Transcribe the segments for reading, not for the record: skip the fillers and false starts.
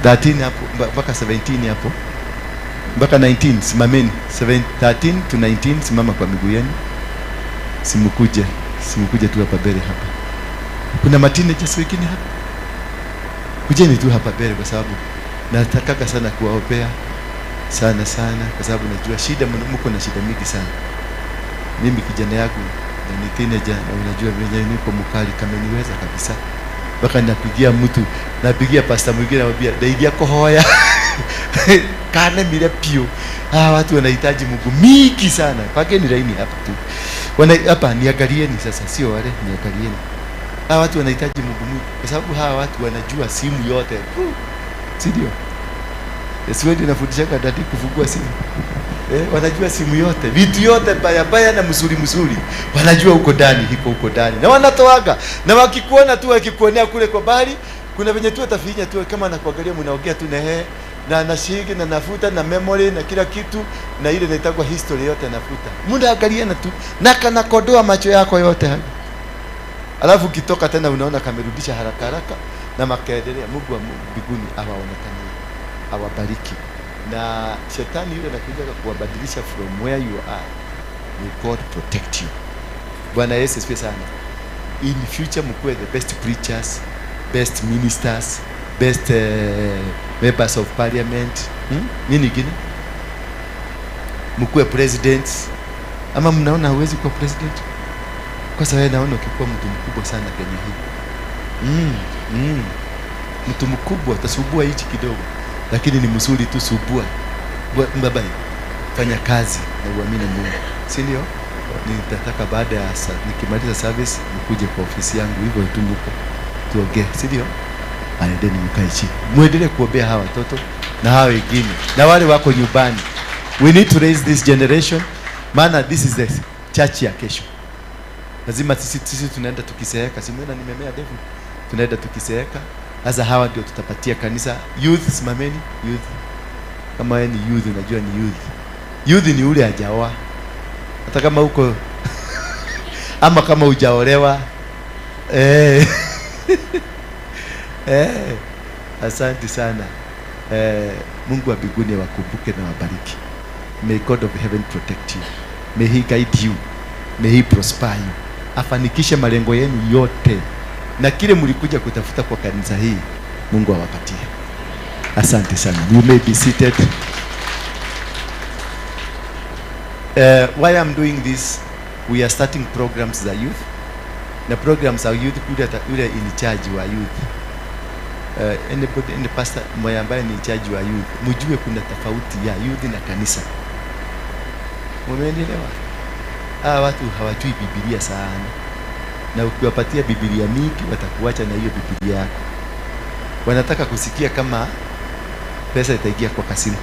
13 hapo mpaka 17 hapo mpaka 19, simameni. 7, 13 to 19, simama kwa miguu yenu. Simukuje, simukuje tu hapa mbele hapa. Kuna mateenagers wengine hapa, kujeni tu hapa mbele, kwa sababu natakaga sana kuwaombea sana sana, kwa sababu najua shida, mko na shida mingi sana. Mimi kijana yangu na ni teenager, na unajua venye niko mkali, kameniweza kabisa mpaka napigia mtu, napigia pastor mwingine, namwambia ndeithia kuhoya kanemire piũ. Hawa watu wanahitaji Mungu mingi sana. Pangeni laini hapa tu. Wana hapa niangalieni sasa, sio wale, niangalieni. Hawa watu wanahitaji Mungu mwingi kwa sababu hawa watu wanajua simu yote. Si ndio? Yesu ndiye anafundishaga daddy kufungua simu. Wanajua simu yote, vitu yote baya baya na mzuri mzuri. Wanajua huko ndani, iko huko ndani. Na wanatoaga. Na wakikuona tu, wakikuonea kule kwa bali, kuna venye tu atafinya tu kama anakuangalia, mnaongea tu na yeye na anashiki na nafuta na memory na kila kitu na ile inaitwa history yote nafuta. Mnaangaliana tu na kanakodoa macho yako yote hayo. Alafu ukitoka tena unaona kamerudisha haraka haraka na makaendelea. Mungu wa mbinguni awaonekanie, awabariki. Na shetani yule anakuja kuwabadilisha from where you are. May God protect you. Bwana Yesu asifiwe sana. In future mkuwe the best preachers, best ministers, best members of parliament. Nini ingine? Mkuwe presidents. Ama mnaona huwezi kuwa president? Kwa sababu naona ukikuwa mtu mkubwa sana Kenya hii. Mtu mkubwa utasubua hichi kidogo, lakini ni mzuri tu subua. Baba, fanya kazi na uamini Mungu, si ndio? Nitataka baada ya nikimaliza service mkuje kwa ofisi yangu hivyo tu mko tuongee, si ndio? Aendeni mkae chini, muendelee kuombea hawa watoto na hawa wengine na wale wako nyumbani. We need to raise this generation, maana this is the church ya kesho. Lazima sisi tunaenda tukiseeka, si mnaona nimemea ndevu, tunaenda tukiseeka. Sasa hawa ndio tutapatia kanisa. Youth, simameni youth. Kama wewe ni youth, unajua ni youth. Youth ni ule hajaoa, hata kama uko ama kama hujaolewa. Asante sana. Mungu wa mbinguni awakumbuke na wabariki. May God of heaven protect you. May he guide you. May he prosper you. Afanikishe malengo yenu yote, na kile mlikuja kutafuta kwa kanisa hii, Mungu awapatie. Asante sana. You may be seated. Why I'm doing this, we are starting programs za youth. Na programs za youth, yule in charge wa youth. Anybody, any pastor mmoja ambaye ni in charge wa youth, mjue kuna tofauti ya youth na kanisa. Mumenielewa? Hawa watu hawajui Biblia sana. Na ukiwapatia Biblia mingi watakuacha na hiyo Biblia yako. Wanataka kusikia kama pesa itaingia kwa kasimu.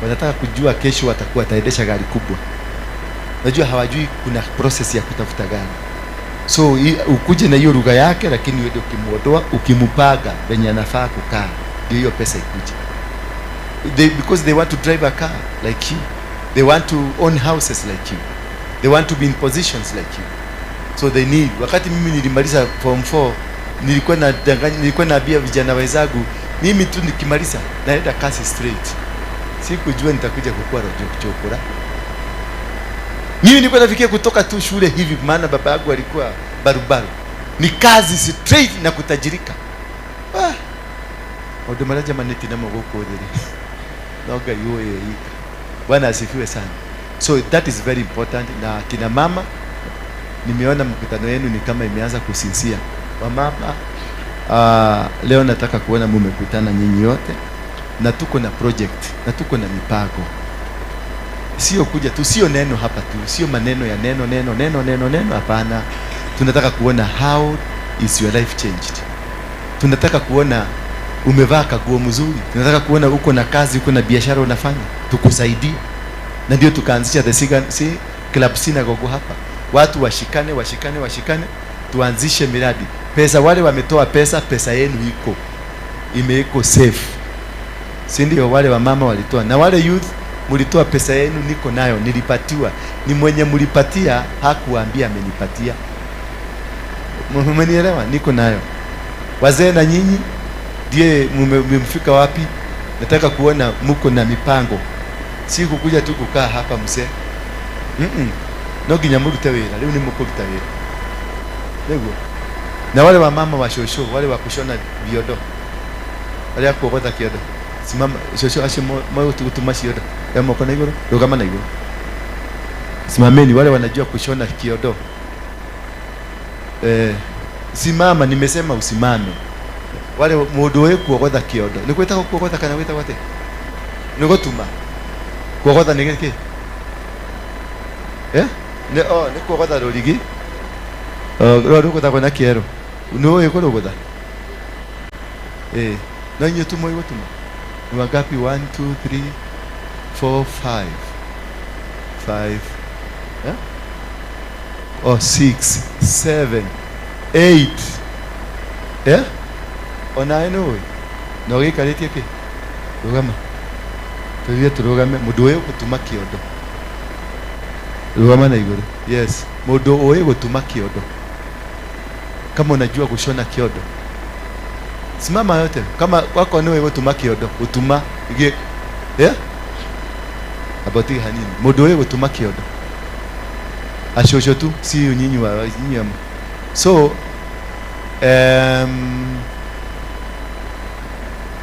Wanataka kujua kesho watakuwa wataendesha gari kubwa. Unajua hawajui kuna process ya kutafuta gari. So ukuje na hiyo lugha yake, lakini uende ukimuondoa, ukimupaga venye anafaa kukaa, ndio hiyo pesa ikuje. Because they want to drive a car like you. They want to own houses like you. They want to be in positions like you. So they need. Wakati mimi nilimaliza form 4, nilikuwa na danganya, nilikuwa naambia vijana wenzangu, mimi tu nikimaliza naenda kazi straight. Sikujua nitakuja kukua chokora. Mimi nilikuwa nafikia kutoka tu shule hivi, maana baba yangu alikuwa barubaru. Ni kazi straight na kutajirika. Maũndũ marĩa njemanĩtie namo gũkũ thĩ rĩ, no Ngai ũĩ ika. Bwana asifiwe sana. So that is very important. Na kina mama, nimeona mkutano yenu ni kama imeanza kusinzia. Wamama, leo nataka kuona mumekutana nyinyi yote, na tuko na project na tuko na mipango. Sio kuja tu, sio neno hapa tu, sio maneno ya neno neno neno neno neno, hapana. Tunataka kuona how is your life changed. Tunataka kuona umevaa kaguo mzuri, tunataka kuona uko na kazi, uko na biashara unafanya, tukusaidie. Na ndio tukaanzisha the Club Synagogue hapa. Watu washikane, washikane, washikane, tuanzishe miradi. Pesa wale wametoa pesa, pesa yenu iko imeiko safe, si ndio? Wale wamama walitoa, na wale youth mlitoa pesa yenu, niko nayo, nilipatiwa. Ni mwenye mlipatia hakuambia amenipatia. Mmenielewa? Niko nayo. Wazee na nyinyi Ndiye mmefika wapi? Nataka kuona muko na mipango, si kukuja tu kukaa hapa mzee. No nginya murute wira riu ni mukuruta wira niguo. Na wale wa mama wa shosho, wale wa kushona viondo, wale a kuogotha kiondo, simama shosho acio gutuma ciondo ya moko na iguru, rugama na iguru, simameni. Wale wanajua kushona kiondo, simama. Nimesema usimame. Wale mundu wi kuogotha kiondo, ni gwitagwo kuogotha kana gwitagwo atia? Ni gutuma. Kuogotha ni giki? Ni oh, ni kuogotha rurigi rwa rugothagwo na kĩero. Nĩ ũĩ kũrũgotha? No inyuĩ tu mũĩ gũtuma? Ni wangapi? 1 2 3 4 5 5, eh? Oh, 6 7 8, eh? Onawe nĩ ũĩ na ũgĩikarĩtie kĩ? Rũgama, tũthiĩ tũrũgame. Mũndũ ũĩ gũtuma kĩondo, rũgama na igũrũ. Yes, mũndũ ũĩ gũtuma kĩondo, kama unajua kushona kiondo, simama yote. Kama wako niwe gũtuma kiondo, gũtuma gĩ, yeah? Abati hanini. Mũndũ ũĩ gũtuma kiondo, ashosho tu, si nyinyi wa nyinyi wa. So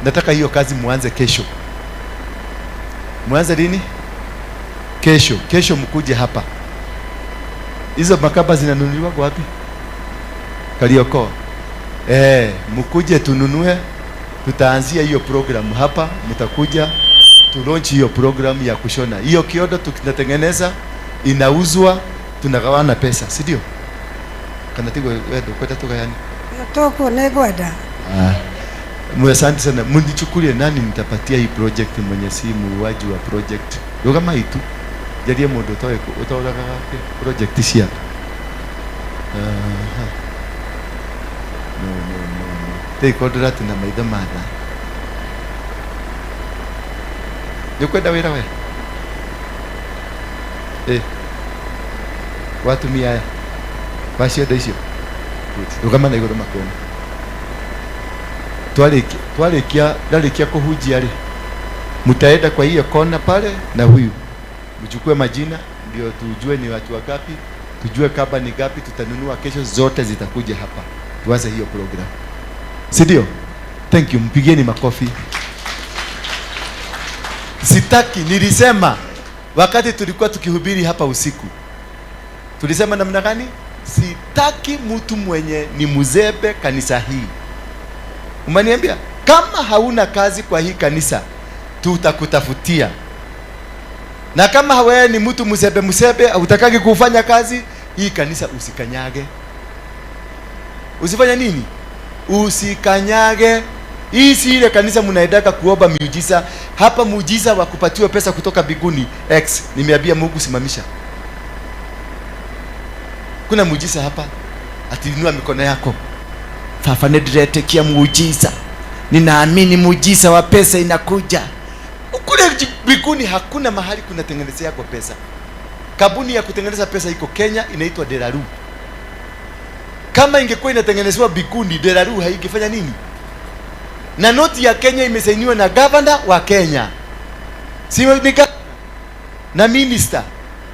nataka hiyo kazi muanze kesho. Muanze lini? Kesho. Kesho mkuje hapa. Hizo makaba zinanunuliwa kwa wapi? Kariokoo. Mkuje tununue, tutaanzia hiyo program hapa, mtakuja tu launch hiyo program ya kushona. Hiyo kiodo tunatengeneza, inauzwa, tunagawana pesa, si ndio? Kana tigo wewe kwenda tugayani. Toko nĩngwenda. Ah. Asante sana. Mnichukulie nani nitapatia hii project mwenye si muuaji wa project. Rugama itu. Jarie mundu utoe utoraga project cia. Aha. No, no, no, no. Tei kondora na maitho matha. Nĩ ũkwenda wĩra we? Watumia aya. Wa ciondo icio. Good. Rũgama na igũrũ makuone. Twarikia, ndarikia kuhunjia rĩ, mtaenda kwa hiyo kona pale na huyu mchukue majina ndio tujue ni watu wangapi, tujue kaba ni ngapi tutanunua kesho, zote zitakuja hapa tuanze hiyo program, si ndio? Thank you, mpigieni makofi. Sitaki, nilisema wakati tulikuwa tukihubiri hapa usiku, tulisema namna gani? Sitaki mtu mwenye ni mzembe kanisa hii. Umeniambia kama hauna kazi kwa hii kanisa tutakutafutia, na kama wewe ni mtu mzembe mzembe hautakagi kufanya kazi hii kanisa, usikanyage. Usifanye nini? Usikanyage. Hii si ile kanisa mnaendaka kuomba miujiza. Hapa muujiza wa kupatiwa pesa kutoka mbinguni X, nimeambia Mungu simamisha. Kuna muujiza hapa, ati inua mikono yako. Baba nĩndĩretĩkia muujiza, ninaamini muujiza wa pesa inakuja. Kule mbinguni hakuna mahali kunatengenezea kwa pesa. Kampuni ya kutengeneza pesa iko Kenya, inaitwa Delaru. Kama ingekuwa inatengenezewa mbinguni, Delaru haingefanya nini? Na noti ya Kenya imesainiwa na governor wa Kenya, si ni na minister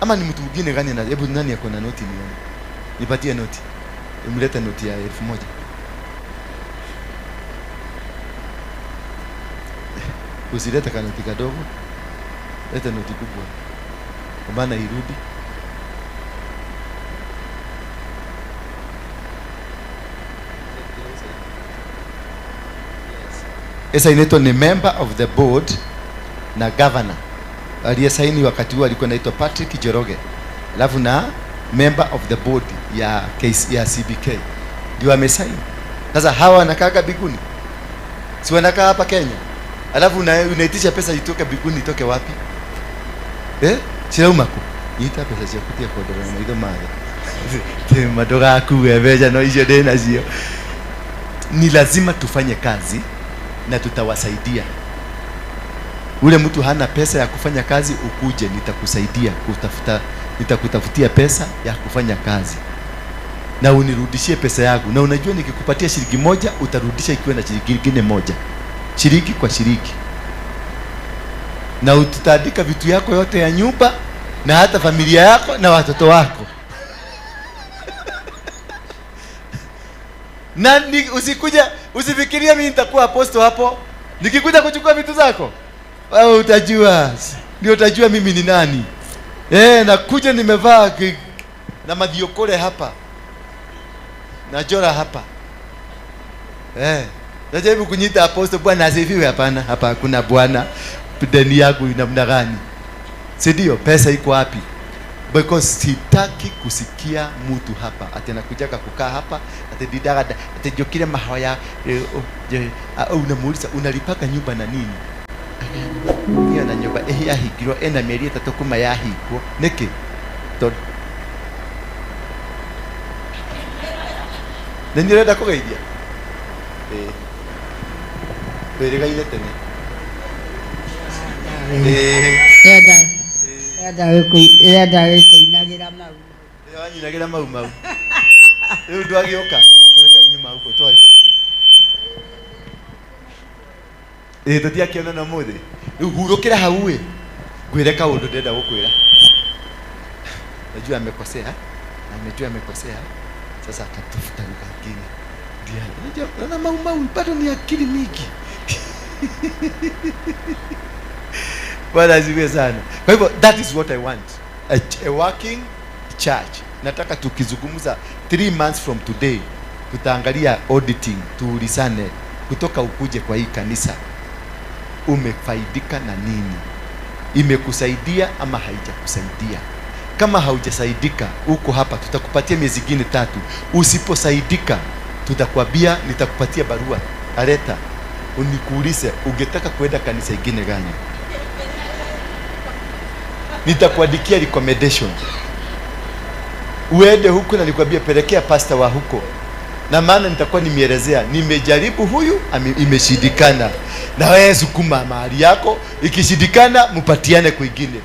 ama ni mtu mwingine gani? Na hebu nani ako na noti nione, nipatie noti, mlete noti ya 1000. Usilete kanoti kadogo, leta noti kubwa, kwa maana irudi. Esa inaitwa ni member of the board na governor. Aliyesaini wakati huo alikuwa anaitwa Patrick Njoroge. Alafu na member of the board ya case ya CBK. Ndio amesaini. Sasa hawa wanakaa mbinguni? Si wanakaa hapa Kenya? Alafu unaitisha pesa itoke mbinguni, itoke wapi? Cirauma ku? Nyita pesa ciaku tia kondora na maitho mathe. Ti ndũgakue mbeca no icio ndĩ nacio. Ni lazima tufanye kazi na tutawasaidia. Ule mtu hana pesa ya kufanya kazi, ukuje nitakusaidia kutafuta, nitakutafutia pesa ya kufanya kazi. Na unirudishie pesa yangu. Na unajua nikikupatia shilingi 1 utarudisha ikiwa na shilingi nyingine 1. Shilingi kwa shilingi. Na utaandika vitu yako yote ya nyumba na hata familia yako na watoto wako. Na usikuja, usifikirie mimi nitakuwa apostle hapo. Nikikuja kuchukua vitu zako, wewe utajua. Ndio utajua mimi ni nani. Nakuja nimevaa na mathiokore hapa. Na jora hapa. Najaribu kunyita apostle, Bwana asifiwe. Hapana, hapa hakuna Bwana. Deni yangu ina namna gani? Si ndio? Pesa iko wapi? Because sitaki kusikia mtu hapa ati anakujaga kukaa hapa ati didaga ati jokire mahoya, unamuuliza unalipaka nyumba na nini? Niyo na nyumba yahingirwo ena mĩeri 3 kuma yahingwo nĩkĩ? Tondũ nĩ niĩ ũrenda kũgeithia? Twĩrĩgaire tene. Ĩrenda gĩkũinagĩra mau. Wanyinagĩra mau mau. Rĩu ndwagĩũka. Tũreka nyuma huko, toa iko. Tũtiakĩonana ũmũthĩ. Rĩu hurũkĩra hau ĩ. Ngwĩre kaũndũ ndĩrenda gũkwĩra. Najua amekosea. Na amejua amekosea. Sasa akatafuta lugha nyingine. Ndio. Unajua, unaona mau mau bado ni akili mingi. Bwana asifiwe sana. Kwa hivyo that is what I want. A working church. Nataka tukizungumza 3 months from today tutaangalia auditing, tuulizane kutoka ukuje kwa hii kanisa umefaidika na nini? Imekusaidia ama haijakusaidia? Kama haujasaidika uko hapa tutakupatia miezi mingine 3. Usiposaidika tutakwambia, nitakupatia barua aleta unikuulize ungetaka kwenda kanisa ingine gani. Nitakuandikia recommendation. Uende huko na nikwambie pelekea pastor wa huko. Na maana nitakuwa nimeelezea, nimejaribu huyu, imeshindikana. Na wewe sukuma mahali yako, ikishindikana mpatiane kwingine.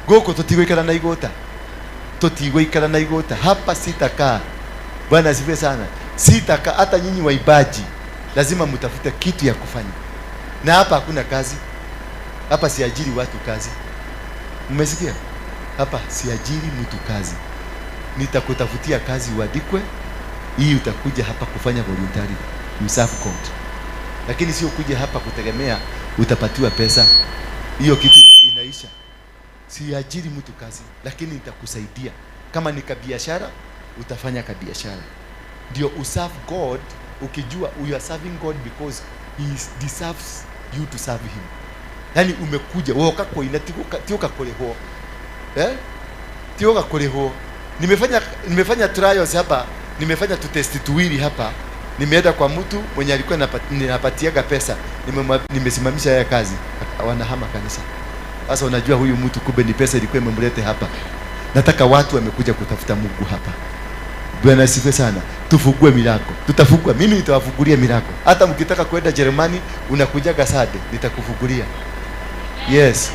Goko tutigwikara na igota. Tutigwikara na igota. Hapa sitakaa. Bwana asifiwe sana. Sitakaa. Hata nyinyi waibaji lazima mtafute kitu ya kufanya. Na hapa hakuna kazi. Hapa siajiri watu kazi. Mmesikia? Hapa siajiri mtu kazi. Nitakutafutia kazi uandikwe. Hii utakuja hapa kufanya voluntary. You serve God. Lakini sio kuja hapa kutegemea utapatiwa pesa. Hiyo kitu inaisha. Siajiri mtu kazi, lakini nitakusaidia. Kama ni kabiashara, utafanya kabiashara. Ndio userve God ukijua you are serving God because he deserves you to serve him. Yaani umekuja woka koina tioka koleho. Tioka koleho. Nimefanya trials hapa, nimefanya tu test tuwili hapa. Nimeenda kwa mtu mwenye alikuwa ninapatiaga pesa, nimesimamisha yeye kazi, wanahama kanisa. Sasa unajua huyu mtu kumbe ni pesa ilikuwa imemlete hapa. Nataka watu wamekuja kutafuta Mungu hapa. Bwana asifiwe sana. Tufungue milango. Tutafungua. Mimi nitawafungulia milango. Hata mkitaka kwenda Jerumani unakujaga Sade, nitakufungulia. Yes.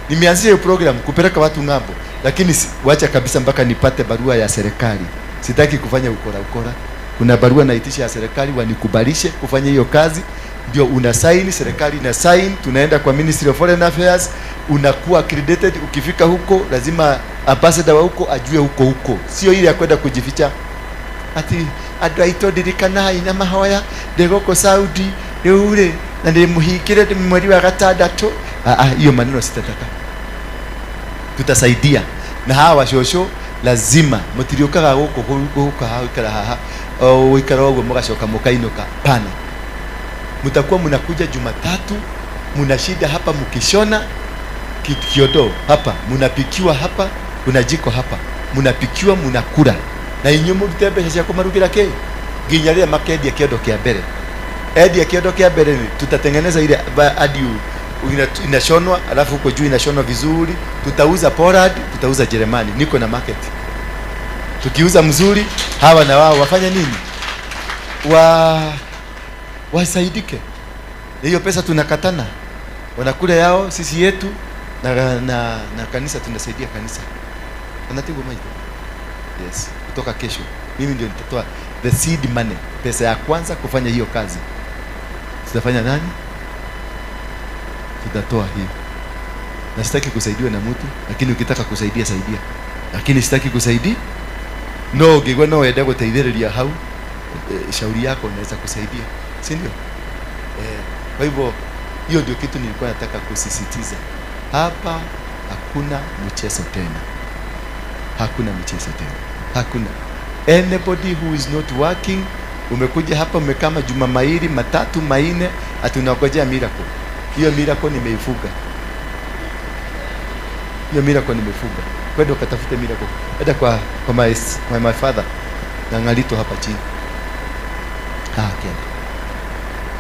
Nimeanzisha hiyo program kupeleka watu ng'ambo, lakini wacha kabisa mpaka nipate barua ya serikali. Sitaki kufanya ukora ukora. Kuna barua naitisha ya serikali wanikubalishe kufanya hiyo kazi. Ndio una sign, serikali ina sign, tunaenda kwa Ministry of Foreign Affairs, unakuwa accredited. Ukifika huko lazima ambassador wa huko ajue huko huko. Sio ile ya kwenda kujificha. Ati andũ aitũ ndirikanai na mahoya ndĩ gũkũ Saudi rĩu rĩ na ndĩ mũhingĩre ndĩ mweri wa 6. Hiyo maneno sitataka. Tutasaidia. Na hawa wacũcũ lazima mũtiriũkaga gũkũ gũka gũikara haha o gũikara ũguo mũgacoka mũkainũka. Pana. Mtakuwa mnakuja Jumatatu, mnashinda hapa mkishona kiodo hapa, mnapikiwa hapa, kuna jiko hapa, mnapikiwa mnakula. Na inyuĩ mũrute mbeca cia kũmarugĩra kĩ? Nginya rĩrĩa makendia kĩondo kĩa mbere. Endia kĩondo kĩa mbere ni tutatengeneza ile hadi inashonwa, alafu huko juu inashonwa vizuri. Tutauza Poland, tutauza Jerumani. Niko na market. Tukiuza mzuri, hawa na wao wafanye nini? Wasaidike. Hiyo pesa tunakatana. Wanakula yao, sisi yetu, na kanisa tunasaidia kanisa. Anatibu maito. Yes. Kutoka kesho mimi ndio nitatoa the seed money, pesa ya kwanza kufanya hiyo kazi. Tutafanya nani? Tutatoa hiyo. Na sitaki kusaidiwa na mtu, lakini ukitaka kusaidia saidia, lakini sitaki kusaidia. No ngĩigua no wende gũteithĩrĩria hau, shauri yako, naweza kusaidia, si ndio? Kwa hivyo hiyo ndio kitu nilikuwa nataka kusisitiza hapa. Hakuna mchezo tena, hakuna mchezo tena, hakuna. Anybody who is not working, umekuja hapa umekaa majuma mawili matatu manne, ati unangojea miracle. Hiyo miracle nimeifuga, hiyo miracle nimefuga. Kwenda ukatafute miracle, enda kwa my father na ngalito hapa chini. Ah, kienda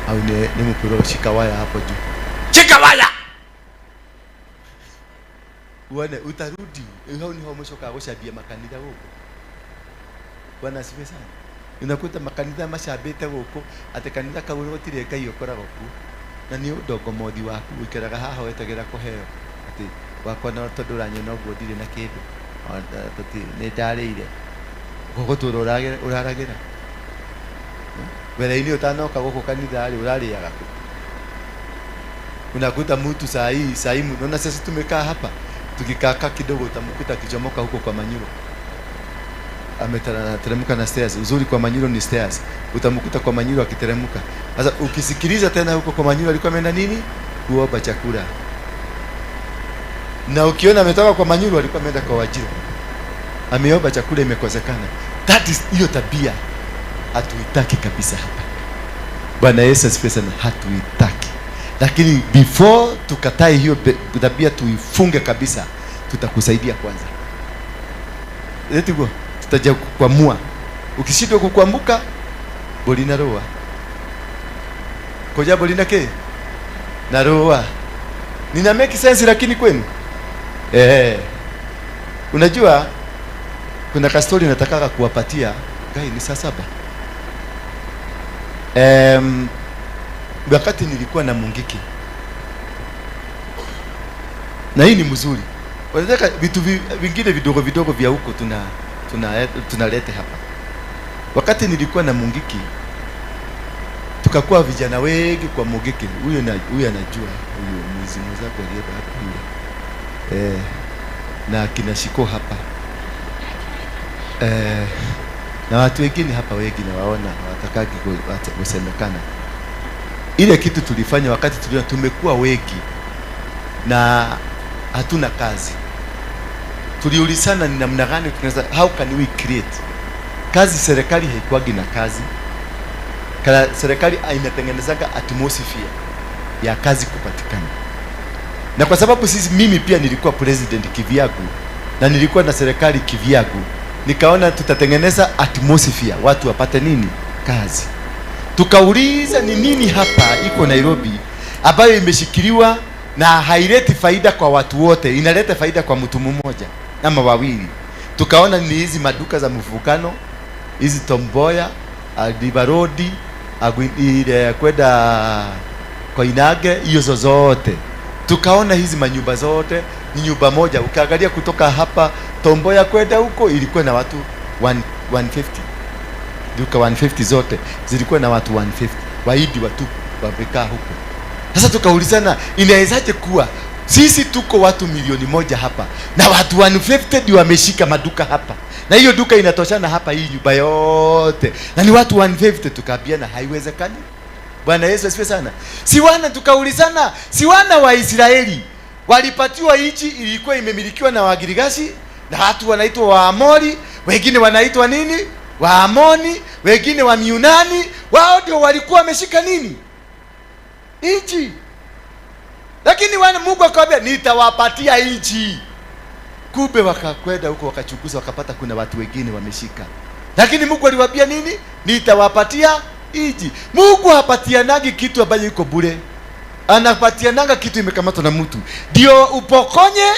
au ni mpuro, shika waya hapo juu, shika waya uone utarudi hau niho mucokaga gucambia makanitha guku. Bwana asifiwe sana. Unakuta makanitha macambĩte gũkũ atĩ kanitha kau gũtirĩ Ngai ũkoragwo kuo, na nĩ ũndongomothi waku ũikaraga haha wetagĩra kũheo atĩ wakwa, no tondũ ũranyona ũguo ndirĩ na kĩndũ. Ona nĩ ndarĩire gũgũtũra ũraragĩra mbere-inĩ ũtanoka gũkũ kanitha rĩ, ũrarĩaga kũ? Unakuta mtu saa hii, saa hii unaona sasa tumekaa hapa, tukikaa kidogo utamkuta akichomoka huko kwa Manyuro, ameteremka na stairs. Uzuri kwa Manyuro ni stairs, utamkuta kwa Manyuro akiteremka. Sasa ukisikiliza tena huko kwa Manyuro alikuwa ameenda nini? Kuomba chakula. Na ukiona ametoka kwa Manyuro, alikuwa ameenda kwa Wajiro, ameomba chakula imekosekana. That is hiyo tabia hatuitaki kabisa hapa. Bwana Yesu asifiwe sana. Hatuitaki, lakini before tukatae hiyo tabia, tuifunge kabisa, tutakusaidia kwanza. Eti tutaja kukwamua. Ukishindwa kukwamuka, bolina roa koja bolina ke na roa. Nina make sense? Lakini kwenu, unajua kuna kastori natakaga kuwapatia. Gai, ni saa 7. Wakati nilikuwa na Mungiki, na hii ni mzuri, wanataka vitu vingine vidogo vidogo vya huko tunalete hapa. Wakati nilikuwa na Mungiki, tukakuwa vijana wengi kwa Mungiki. Huyo na huyu anajua, huyu mwizi mwenzako aliyepa hapa yule, na kina Shiko hapa, na watu wengine hapa wengi nawaona hawatakagi kusemekana. Ile kitu tulifanya wakati tuliona tumekuwa wengi na hatuna kazi, tuliulizana ni namna gani tunaweza, how can we create kazi? Serikali haikuwagi na kazi. Serikali inatengenezaga atmosphere ya kazi kupatikana. Na kwa sababu sisi, mimi pia nilikuwa president kivyangu na nilikuwa na serikali kivyangu, nikaona tutatengeneza atmosphere watu wapate nini? Kazi. Tukauliza ni nini hapa iko Nairobi ambayo imeshikiliwa na haileti faida kwa watu wote, inaleta faida kwa mtu mmoja ama wawili. Tukaona ni hizi maduka za mfukano, hizi Tom Mboya, River Road, ile kwenda Koinange, hiyo zozote. Tukaona hizi manyumba zote ni nyumba moja. Ukiangalia kutoka hapa Tom Mboya kwenda huko ilikuwa na watu 150, duka 150 zote zilikuwa na watu 150, Wahindi watupu wamekaa huko. Sasa tukaulizana, inawezaje kuwa sisi tuko watu 1 milioni hapa na watu 150 ndio wameshika maduka hapa, na hiyo duka inatoshana hapa hii nyumba yote, na ni watu 150? Tukaambiana haiwezekani. Bwana Yesu asifiwe sana. Si wana, tukaulizana, si wana wa Israeli walipatiwa nchi ilikuwa imemilikiwa na Wagirigashi na watu wanaitwa Waamori, wengine wanaitwa nini? Waamoni, wengine wa Miunani. Wao ndio walikuwa wameshika nini? Nchi. Lakini wana Mungu akawaambia nitawapatia nchi. Kumbe wakakwenda huko wakachunguza, wakapata kuna watu wengine wameshika. Lakini Mungu aliwaambia nini? Nitawapatia nchi. Mungu hapatianagi kitu ambayo iko bure. Anapatiananga kitu imekamatwa na mtu. Ndio upokonye,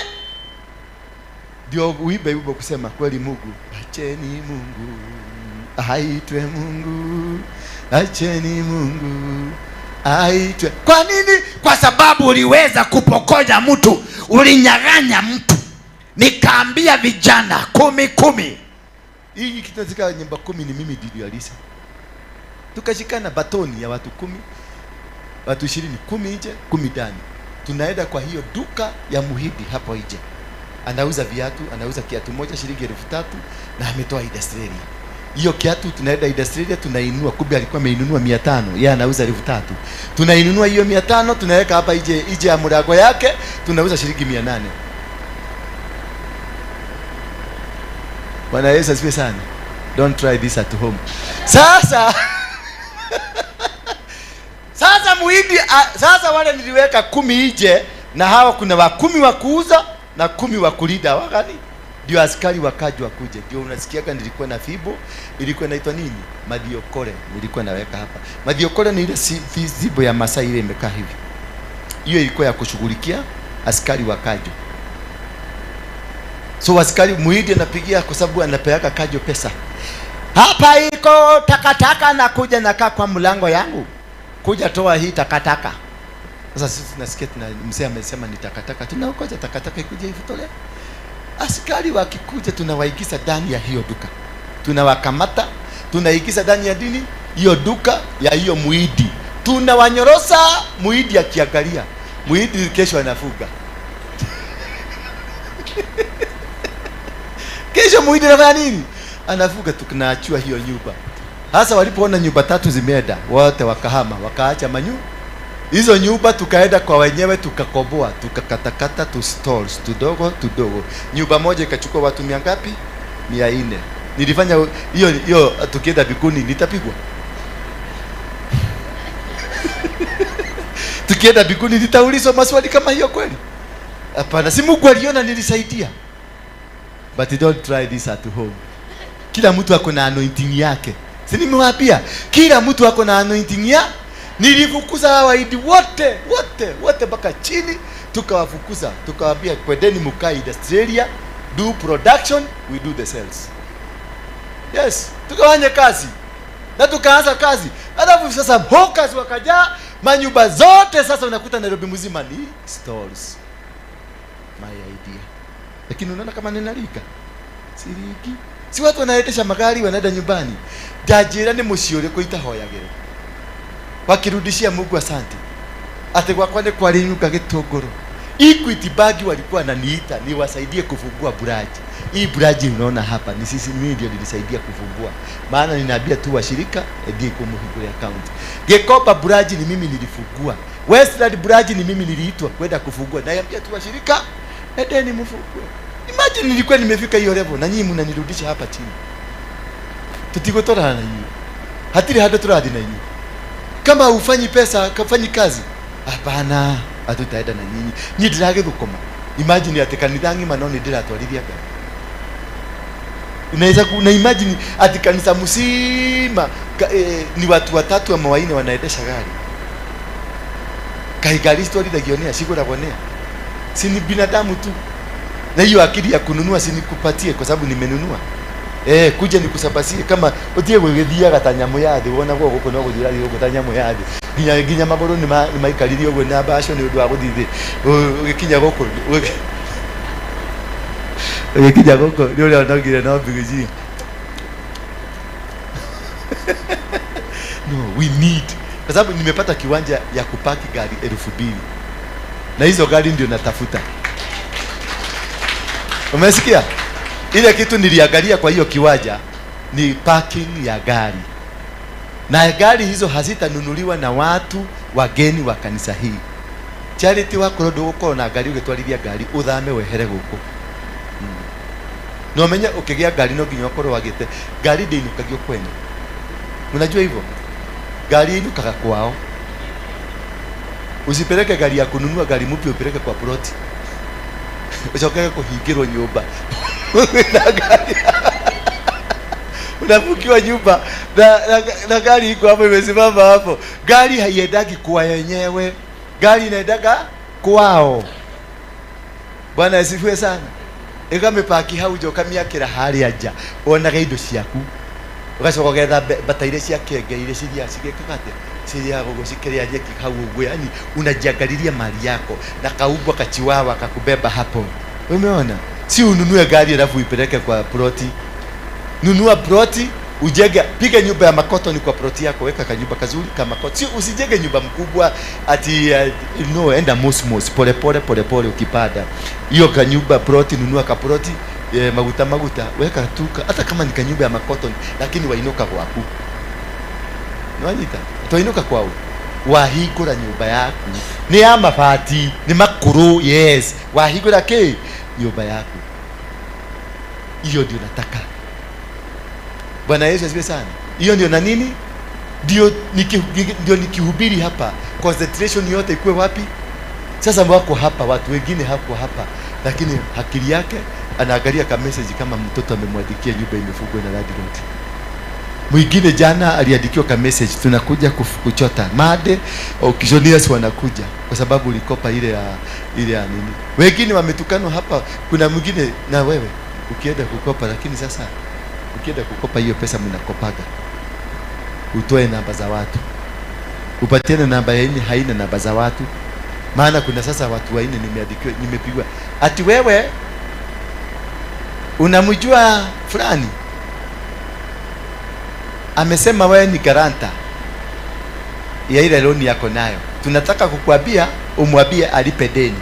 ndio uibe wimbo kusema kweli Mungu, acheni Mungu aitwe Mungu, acheni Mungu aitwe. Kwa nini? Kwa sababu uliweza kupokonya mtu, ulinyang'anya mtu. Nikaambia vijana kumi kumi, Hii kitu nyumba 10 ni mimi nilialisa. Tukashikana batoni ya watu 10, watu 20, 10 nje, 10 ndani. Tunaenda kwa hiyo duka ya Muhindi hapo nje. Anauza viatu, anauza kiatu moja shilingi 3,000 na ametoa Australia. Hiyo kiatu tunaenda Australia tunainua, kumbe alikuwa ameinunua 500, yeye anauza 3,000. Tunainunua hiyo 500 tunaweka hapa nje nje ya mlango yake, tunauza shilingi 800. Bwana Yesu asifiwe sana. Don't try this at home. Sasa sasa Muhindi, sasa wale niliweka 10 nje na hawa kuna wa 10 wa kuuza na 10 wa kulinda wakani. Ndio askari wakaja wakuje. Ndio unasikiaga nilikuwa na fibo, ilikuwa inaitwa nini? Mathiokore nilikuwa naweka hapa. Mathiokore ni ile fibo ya Masai ile imekaa hivi. Hiyo ilikuwa ya kushughulikia askari wakajo. So askari Muhindi anapigia kwa sababu anapeaka Kajo pesa. Hapa iko takataka na kuja nakaa kwa mlango yangu. Kuja toa hii takataka. Sasa sisi tunasikia tuna mzee amesema ni takataka. Tunaokoja takataka ikuje ifutole. Askari wakikuja tunawaingiza ndani ya hiyo duka. Tunawakamata, tunaingiza ndani ya dini hiyo duka ya hiyo Muhindi. Tunawanyorosa, Muhindi akiangalia. Muhindi kesho anafuga. Kesho Muhindi anafanya nini? Anafuga. Tunaachua hiyo nyumba. Hasa walipoona nyumba 3 zimeenda, wote wakahama, wakaacha manyu. Hizo nyumba tukaenda kwa wenyewe tukakoboa, tukakatakata tu stalls tudogo tudogo. Nyumba moja ikachukua watu 100 ngapi? 400. Nilifanya hiyo hiyo, tukienda bikuni nitapigwa. Tukienda bikuni nitaulizwa maswali kama hiyo kweli? Hapana, si Mungu aliona nilisaidia. But don't try this at home. Kila mtu ako na anointing yake. Si nimewaambia kila mtu ako na anointing ya. Nilifukuza Wahindi wote wote wote mpaka chini, tukawafukuza, tukawaambia kwendeni mkae Australia, do production, we do the sales. Yes, tukafanya kazi. Na tukaanza kazi. Alafu sasa hawkers wakajaa manyumba zote, sasa unakuta Nairobi mzima ni stalls. My idea. Lakini unaona kama ninalika? Siriki. Si watu wanaendesha magari wanaenda nyumbani. Ndajira ni muciĩ ũrĩkũ itahoyagĩrwo. Wakirudishia Mungu asante. Ate gwakwa nĩ kwarinyuka gĩtũngũrũ. Equity Bank walikuwa wananiita niwasaidie kufungua branch. Hii branch unaona hapa ni sisi, mimi ndio nilisaidia kufungua. Maana ninaambia tu washirika ndiye kumfungulia account. Gikomba branch ni mimi nilifungua. Westland branch ni mimi niliitwa kwenda kufungua. Naambia tu washirika endeni mfungue. Imagine nilikuwa nimefika hiyo level na nyinyi mnanirudisha hapa chini. Tutigotorana na nyinyi. Hatiri hado turathi na nyinyi. Kama ufanyi pesa, kafanyi kazi. Hapana, hatutaenda na nyinyi. Nyinyi ndiragithukuma. Imagine ati kanitha ng'ima no ni ndiratwarithia ngari. Unaweza kuna imagine ati kanisa mzima ni watu watatu ama wanne wanaendesha gari. Kai gari story nĩa cigũragwo nĩa. Si ni binadamu tu. Na hiyo akili ya kununua si nikupatie kwa sababu nimenunua. Kuja nikusabasie kama utie gwithiaga ta nyamu ya thi wona guku no guthira guku ta nyamu ya thi. Nginya nginya maguru ni maikaririe uguo na baco ni undu wa guthii thi. Ugikinya guku ugikinya guku ni uria onogire no mbigiji. No, we need. Kwa sababu nimepata kiwanja ya kupaki gari 2,000. Na hizo gari ndio natafuta. Umesikia? Ile kitu niliangalia kwa hiyo kiwanja ni parking ya gari. Na gari hizo hazitanunuliwa na watu wageni wa kanisa hii. Charity wako ndugukorwo na gari ugitwarithia gari uthame wehere guku. No menye ukigia gari no nginya ukorwo wagite gari ndinukagio kwene. Unajua hivyo? Gari inukaga kwao. Usipeleke gari ya kununua gari mpya upeleke kwa ploti. Ucoke kuhingirwo nyumba. Na gari. Unafukiwa nyumba na gari iko hapo imesimama hapo. Gari haiendagi kwa yenyewe. Gari inaendaga kwao. Bwana asifiwe sana. Ikamepaki hau nja ukamiakira haria nja. Wonaga indo ciaku. Ugacoka ugetha bata iria cia kenge iria cithiaga cigĩkaga atĩa? Cithiaga ũguo cikĩrĩa nyeki hau ũguo, yani unajiangalilia mali yako na kaumbwa kachiwawa kakubeba hapo. Umeona? Si ununue gari alafu uipeleke kwa ploti. Nunua ploti, ujenge, piga nyumba ya makotoni kwa ploti yako, weka kanyumba kazuri kama makotoni. Sio, usijenge nyumba mkubwa ati no, enda mosmos, pole pole pole pole ukipanda. Hiyo kanyumba ploti, nunua kaploti maguta maguta, weka tuka, hata kama ni kanyumba ya makotoni, lakini wainuka gwaku. Nwanyita? Twainuka kwao. Wahingũra nyũmba yaku nĩ ya mabati, nĩ makũrũ, yes. Wahingũra kĩ nyũmba yaku, hiyo ndio nataka. Bwana Yesu asifiwe sana. Hiyo ndio na nini, ndio ndio nikihubiri hapa, concentration yote ikuwe wapi? Sasa wako hapa, watu wengine hako hapa, lakini akili yake anaangalia ka message kama mtoto amemwandikia nyumba imefungwa na landlord. Mwingine jana aliandikiwa ka message, tunakuja kuchota made auctioneers wanakuja kwa sababu ulikopa ile ya nini. Wengine wametukanwa hapa. Kuna mwingine na wewe ukienda kukopa, lakini sasa ukienda kukopa hiyo pesa mnakopaga, utoe namba za watu, upatiane namba ya nne, haina namba za watu. Maana kuna sasa watu wanne nimeandikiwa, nimepigwa ati wewe unamjua fulani amesema wewe ni guarantor ya ile loan yako nayo, tunataka kukuambia umwambie alipe deni.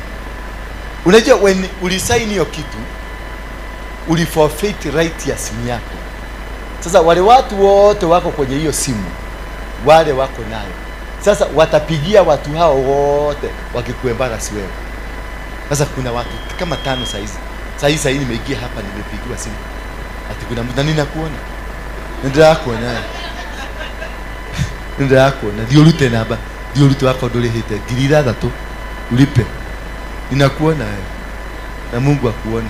Unajua when ulisaini hiyo kitu, uliforfeit right ya simu yako. Sasa wale watu wote wako kwenye hiyo simu, wale wako nayo sasa, watapigia watu hao wote wakikuembarrass wewe. Sasa kuna watu kama tano saizi saizi saizi nimeingia hapa, nimepigiwa simu ati kuna mtu, na ninakuona, nĩndĩrakuona, nĩndĩrakuona, thiĩ ũrute namba, thiĩ ũrute wako ndũrĩhĩte 6,000 ulipe. Ninakuona wewe na Mungu akuone.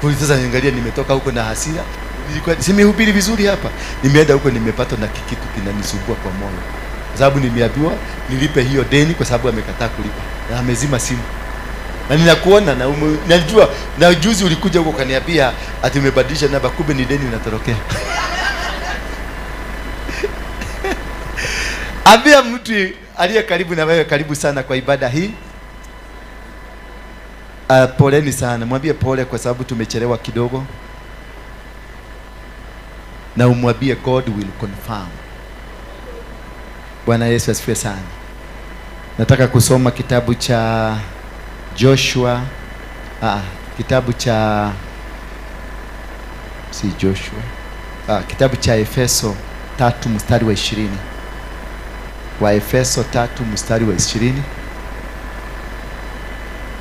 Kwa sasa niangalia, nimetoka huko na hasira, nilikuwa simehubiri vizuri hapa, nimeenda huko nimepatwa na kitu kinanisumbua kwa moyo, kwa sababu nimeambiwa nilipe hiyo deni kwa sababu amekataa kulipa na amezima simu na ninakuona na najua na juzi ulikuja huko ukaniambia ati umebadilisha namba, kumbe ni deni unatorokea. Ambia mtu aliye karibu na wewe, karibu sana kwa ibada hii. Poleni sana, mwambie pole kwa sababu tumechelewa kidogo, na umwambie God will confirm. Bwana Yesu asifiwe sana. Nataka kusoma kitabu cha Joshua, kitabu cha si Joshua, kitabu cha Efeso 3 mstari wa 20. Wa Efeso 3 mstari wa 20.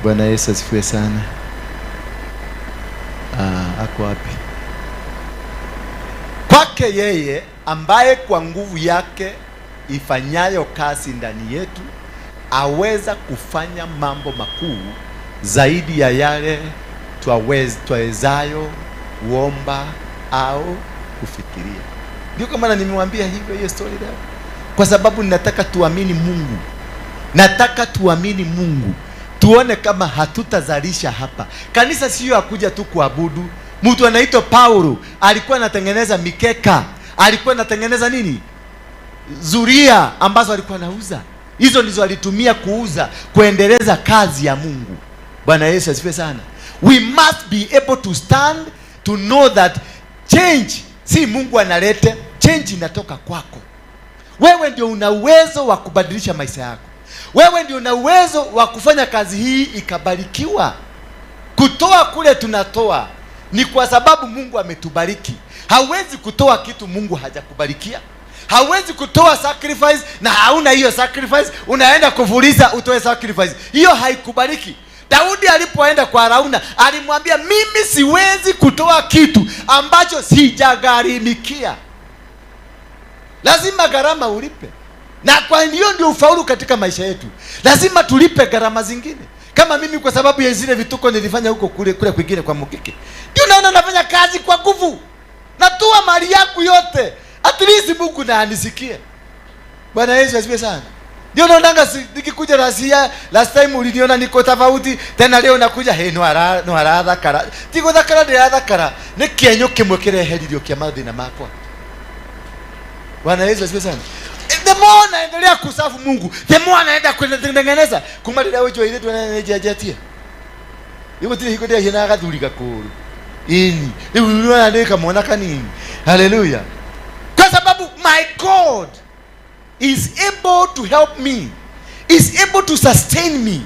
Bwana Yesu asifiwe sana. Ako wapi? Kwake yeye ambaye kwa nguvu yake ifanyayo kazi ndani yetu aweza kufanya mambo makuu zaidi ya yale twawezayo kuomba au kufikiria. Ndio kwa maana nimewambia hivyo hiyo story leo, kwa sababu ninataka tuamini Mungu. Nataka tuamini Mungu, tuone kama hatutazalisha hapa. Kanisa sio ya kuja tu kuabudu. Mtu anaitwa Paulo alikuwa anatengeneza mikeka, alikuwa anatengeneza nini? Zuria ambazo alikuwa anauza. Hizo ndizo alitumia kuuza, kuendeleza kazi ya Mungu. Bwana Yesu asifiwe sana. We must be able to stand to know that change si Mungu analete, change inatoka kwako. Wewe ndio una uwezo wa kubadilisha maisha yako. Wewe ndio una uwezo wa kufanya kazi hii ikabarikiwa. Kutoa kule tunatoa ni kwa sababu Mungu ametubariki. Hauwezi kutoa kitu Mungu hajakubarikia. Hauwezi kutoa sacrifice na hauna hiyo sacrifice, unaenda kufuliza utoe sacrifice. Hiyo haikubariki. Daudi alipoenda kwa Arauna alimwambia, mimi siwezi kutoa kitu ambacho sijagharimikia. Lazima gharama ulipe. Na kwa hiyo ndio ufaulu katika maisha yetu. Lazima tulipe gharama zingine. Kama mimi kwa sababu ya zile vituko nilifanya huko kule kule kwingine kwa Mukike, ndio naona nafanya kazi kwa nguvu. Natoa mali yangu yote. At least Mungu na anisikie. Bwana Yesu asifiwe sana. Ndio naonanga nikikuja last time uliniona niko tofauti, tena leo nakuja he no ara no arathakara. Ti guthakara ndirathakara, ni kienyo kimwe kireheririo kia mathina makwa. Bwana Yesu asifiwe sana. The more naendelea kusafu Mungu, the more anaenda kutengeneza. Kuma rĩrĩa ũnjoire ndwena nĩnjenjetie. Igũtirĩ hingo ndĩrahia na gathuri gakũrũ. Ini rĩu nĩ kamwana kanini. Haleluya. Kwa sababu my God is able to help me, is able to sustain me,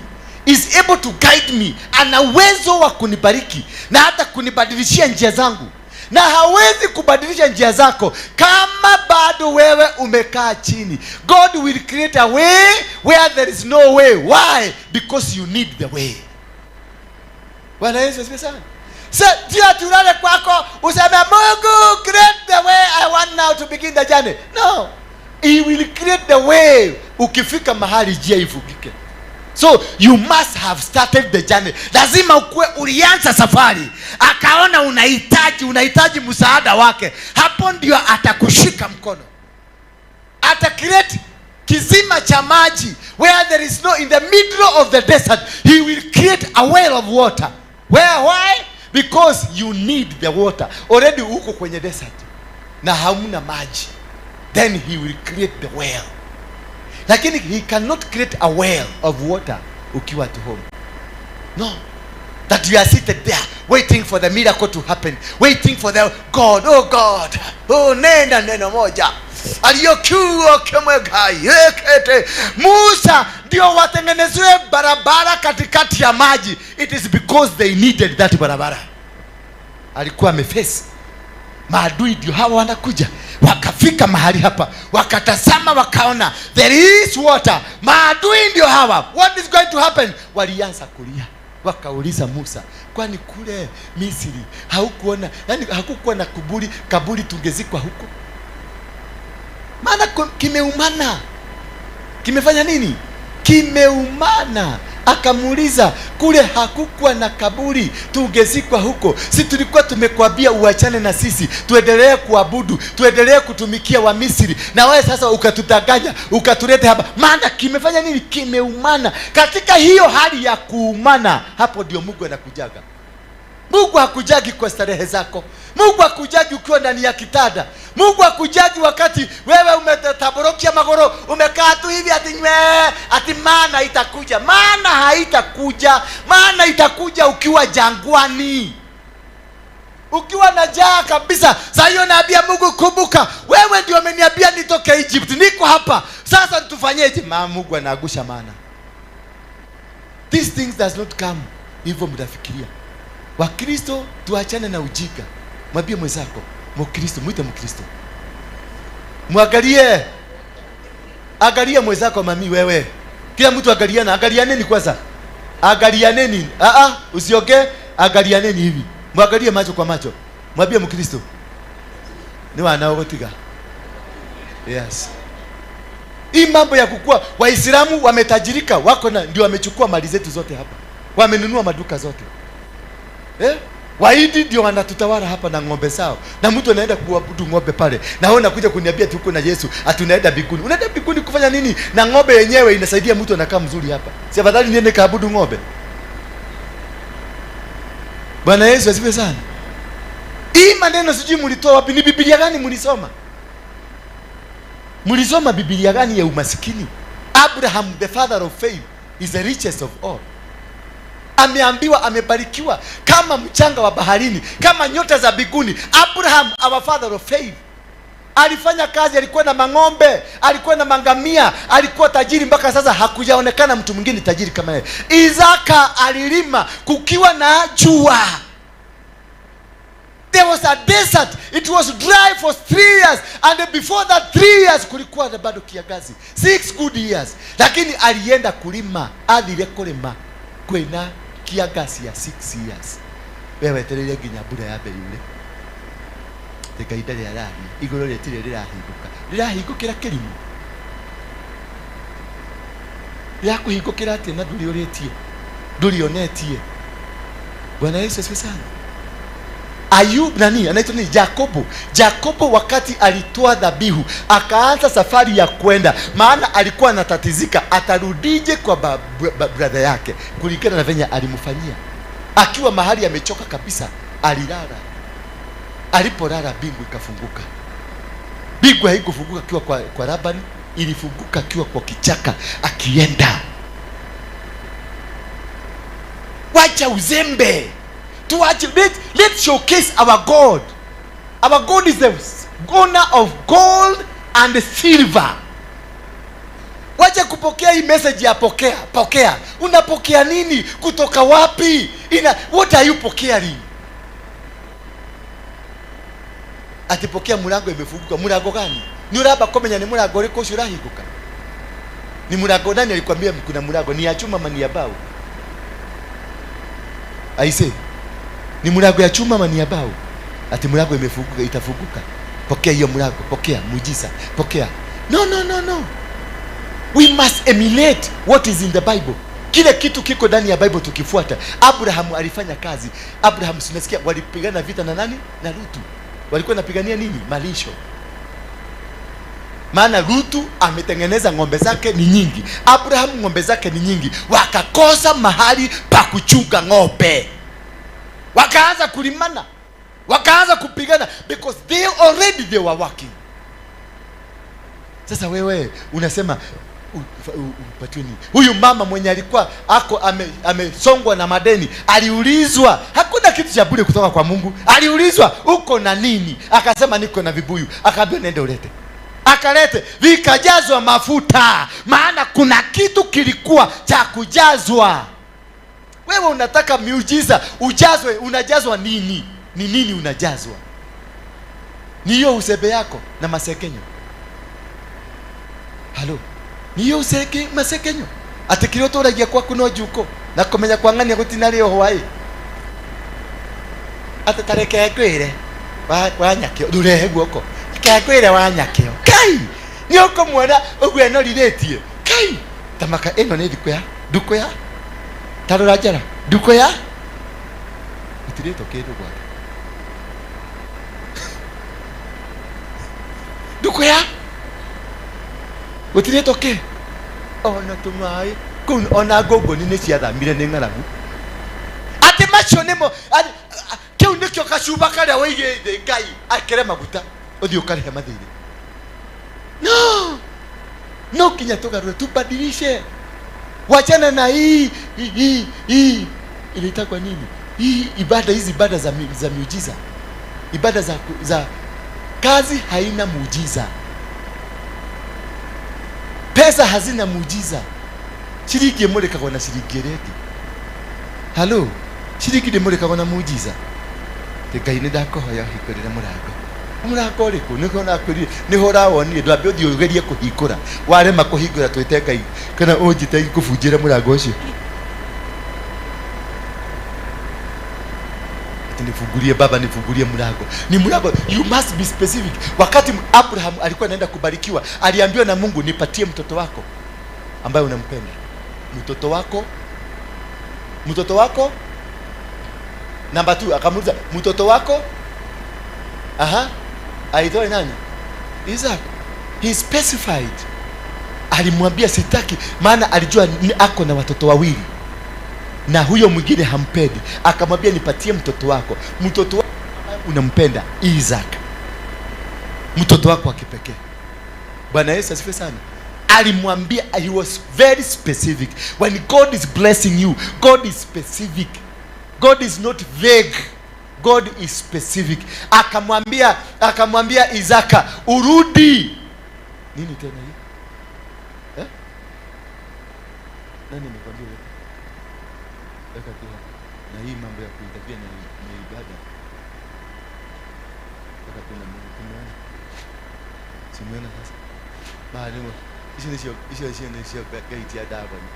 is able to guide me. Ana uwezo wa kunibariki na hata kunibadilishia njia zangu, na hawezi kubadilisha njia zako kama bado wewe umekaa chini. God will create a way where there is no way. Why? Because you need the way. Bwana Yesu asifiwe sana. Sio ati ulale kwako useme, "Mungu, create the way, I want now to begin the journey." No, He will create the way ukifika mahali njia ifungike. So you must have started the journey. Lazima ukuwe ulianza safari, akaona unahitaji msaada wake. Hapo ndio atakushika mkono. Ata create kisima cha maji where there is no, in the middle of the desert He will create a well of water. Where? Why? Because you need the water. Already uko kwenye desert na hamna maji, then He will create the well. Lakini He cannot create a well of water ukiwa at home. No, that you are seated there waiting for the miracle to happen, waiting for the God. Oh God, oh, nenda neno moja aliyokuwa kemwegai ekete Musa ndio watengenezewe barabara katikati ya maji. It is because they needed that barabara. Alikuwa ameface maadui, ndio hawa wanakuja. Wakafika mahali hapa, wakatazama, wakaona there is water. Maadui ndio hawa. What is going to happen? Walianza kulia, wakauliza Musa, "Kwani kule Misri haukuona, yani hakukuwa na kuburi kaburi tungezikwa huko? Maana kimeumana." Kimefanya nini? Kimeumana. Akamuuliza, "Kule hakukuwa na kaburi tungezikwa huko? Si tulikuwa tumekwambia uachane na sisi, tuendelee kuabudu, tuendelee kutumikia wa Misri, na wewe sasa ukatudanganya, ukatulete hapa?" Maana kimefanya nini? Kimeumana. Katika hiyo hali ya kuumana, hapo ndio Mungu anakujaga. Mungu hakujagi kwa starehe zako. Mungu hakujagi ukiwa ndani ya kitanda. Mungu hakujagi wakati wewe umetaborokia magoro, umekaa tu hivi ati nywe, ati mana itakuja. Mana haitakuja. Mana itakuja ukiwa jangwani, ukiwa na njaa kabisa. Saa hiyo naambia Mungu, "Kumbuka wewe ndio umeniambia nitoke Egypt, niko hapa sasa, tufanyeje?" Ma Mungu anaagusha mana. These things does not come hivyo mtafikiria. Wakristo, tuachane na ujinga. Mwambie mwenzako Mkristo, mwite Mkristo, mwangalie, angalia mwenzako. Mami, wewe, kila mtu angaliana, angalianeni kwanza, angalianeni. Ah ah, usiongee, angalianeni hivi, mwangalie macho kwa macho, mwambie Mkristo ni wanaogotiga. Yes. Hii mambo ya kukua, Waislamu wametajirika, wako na ndio wamechukua mali zetu zote hapa, wamenunua maduka zote, eh? Wahindi ndio wanatutawala hapa na ng'ombe zao, na mtu anaenda kuabudu ng'ombe pale, na wewe unakuja kuniambia tuko na Yesu, ati unaenda mbinguni. Unaenda mbinguni kufanya nini? Na ng'ombe yenyewe inasaidia mtu anakaa mzuri hapa. Si afadhali niende kaabudu ng'ombe? Bwana Yesu asifiwe sana. Hii maneno sijui mlitoa wapi? Ni Biblia gani mlisoma? Mlisoma Biblia gani ya umasikini? Abraham, the father of faith, is the richest of all. Ameambiwa amebarikiwa kama mchanga wa baharini, kama nyota za mbinguni. Abraham, our father of faith, alifanya kazi, alikuwa na mang'ombe, alikuwa na mangamia, alikuwa tajiri mpaka sasa hakujaonekana mtu mwingine tajiri kama yeye. Isaka alilima kukiwa na jua. There was a desert. It was dry for 3 years, and before that 3 years kulikuwa na bado kiangazi, 6 good years. Lakini alienda kulima, athire kulima kwina kiangazi ya 6 years. We wetereire nginya mbura yambe yure. Ngai ndarĩ araria, igũrũ rĩtirĩ rĩrahingũka, rĩrahingũkĩra kĩrimũ, rĩrakũhingũkĩra atĩa na ndũrĩ ũrĩtie, ndũrĩ onetie? Bwana Yesu asifiwe sana. Ayub, nani anaitwa nini? Jakobo. Jakobo wakati alitoa dhabihu akaanza safari ya kwenda, maana alikuwa anatatizika atarudije kwa brother yake kulingana na venye alimfanyia. Akiwa mahali amechoka kabisa, alilala. Alipolala, mbingu ikafunguka. Mbingu haikufunguka akiwa kwa Labani, ilifunguka akiwa kwa kichaka akienda. Wacha uzembe. Tuache, let's showcase our God. Our God is the owner of gold and silver. Wacha kupokea hii message ya pokea, pokea. Unapokea nini? Kutoka wapi? What are you pokearing? Atipokea mulango imefunguka. Mulango gani? Ni uraba komenya ni mulango uriko ucio urahinguka? Ni mulango nani alikwambia kuna mulango? Ni ya chuma ama ni ya bao? Aise. Ni mulango ya chuma ama ni ya bao? Ati mulango imefunguka, itafunguka. Pokea hiyo mulango, pokea muujiza, pokea. No, no, no, no. We must emulate what is in the Bible. Kile kitu kiko ndani ya Bible tukifuata. Abraham alifanya kazi. Abraham, tunasikia walipigana vita na nani? Na Lutu. Walikuwa wanapigania nini? Malisho. Maana Lutu ametengeneza ng'ombe zake ni nyingi, Abraham ng'ombe zake ni nyingi, wakakosa mahali pa kuchunga ng'ombe, wakaanza kulimana, wakaanza kupigana because they already they were working. Sasa wewe unasema upatiwe nini? Huyu mama mwenye alikuwa ako amesongwa na madeni aliulizwa, hakuna kitu cha bure kutoka kwa Mungu. Aliulizwa uko na nini? Akasema niko na vibuyu. Akaambiwa nenda ulete. Akalete, vikajazwa mafuta, maana kuna kitu kilikuwa cha kujazwa. Wewe unataka miujiza ujazwe, unajazwa nini? Ni nini unajazwa? Ni hiyo usebe yako na masekenyo. Halo, ni hiyo useke masekenyo. Ati kiria uturagia kwaku no njuko na kumenya kwa ng'ania gutinarĩ hwaĩ. Ati tareke ngwĩre wa nyakĩo ndurehe guoko. Reke ngwĩre wa nyakĩo. Kai, nĩ ũkũmuona ũguo enorirĩtie. Kai, tamaka ĩno nĩ thikũ ya ndukũ ya tarora njara ndukũ ya gũtirĩtwo kĩndũ gwake. Ndukũ ya gũtirĩtwo kĩ ona tũmaĩ kũu, ona ngũngũni nĩ ciathamire nĩ ng'aragu. Atĩ macio nĩmo, kĩu nĩkĩo gacuba karĩa wĩigĩte Ngai akĩre maguta ũthiĩ ũkarĩhe mathirĩ. No, no nginya tũgarũre, tubadilishe. Wachana na hii, hii, hii, hii inaitwa nini? Hii ibada, hizi ibada za miujiza. Ibada za kazi haina muujiza. Pesa hazina muujiza. Shilingi imurikagwo na shilingi ĩrĩa ĩngĩ. Halo, shilingi ndĩmũrĩkagwo na muujiza. Te Ngai nĩ ndakũhoya ũhingũrĩre mũrango. Mũrango ũrĩkũ? Nĩho nakwĩrire, nĩho ũrawonire, ndwambe ũthiĩ ũgerie kũhingũra. Warema kũhingũra twĩte Ngai kana ũnjĩte ngũbunjĩre mũrango ũcio. Ati nifungulie baba, nifungulie mlango. Ni mlango, you must be specific. Wakati Abraham alikuwa anaenda kubarikiwa, aliambiwa na Mungu, nipatie mtoto wako ambaye unampenda. Mtoto wako? Mtoto wako? Namba 2 akamuuliza, mtoto wako? Aha. Aitwaye nani? Isaac. He specified. Alimwambia sitaki, maana alijua ako na watoto wawili na huyo mwingine hampendi. Akamwambia nipatie mtoto wako. Mtoto wako ambaye unampenda, Isaac. Mtoto wako wa kipekee. Bwana Yesu asifiwe sana. Alimwambia, he was very specific. When God is blessing you, God is specific. God is not vague. God is specific. Akamwambia Isaka, urudi. Nini tena hii? Nani amekwambia wewe? Weka tu hapa. Na hii mambo ya kuitabia na ibada. Weka tu na Mungu tumeona. Simuona sasa. Mahali mo. Icio icio nĩcio gate ya Dagoni.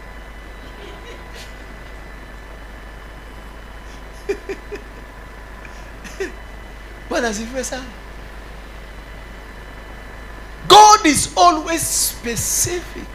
Bwana asifiwe sana. God is always specific.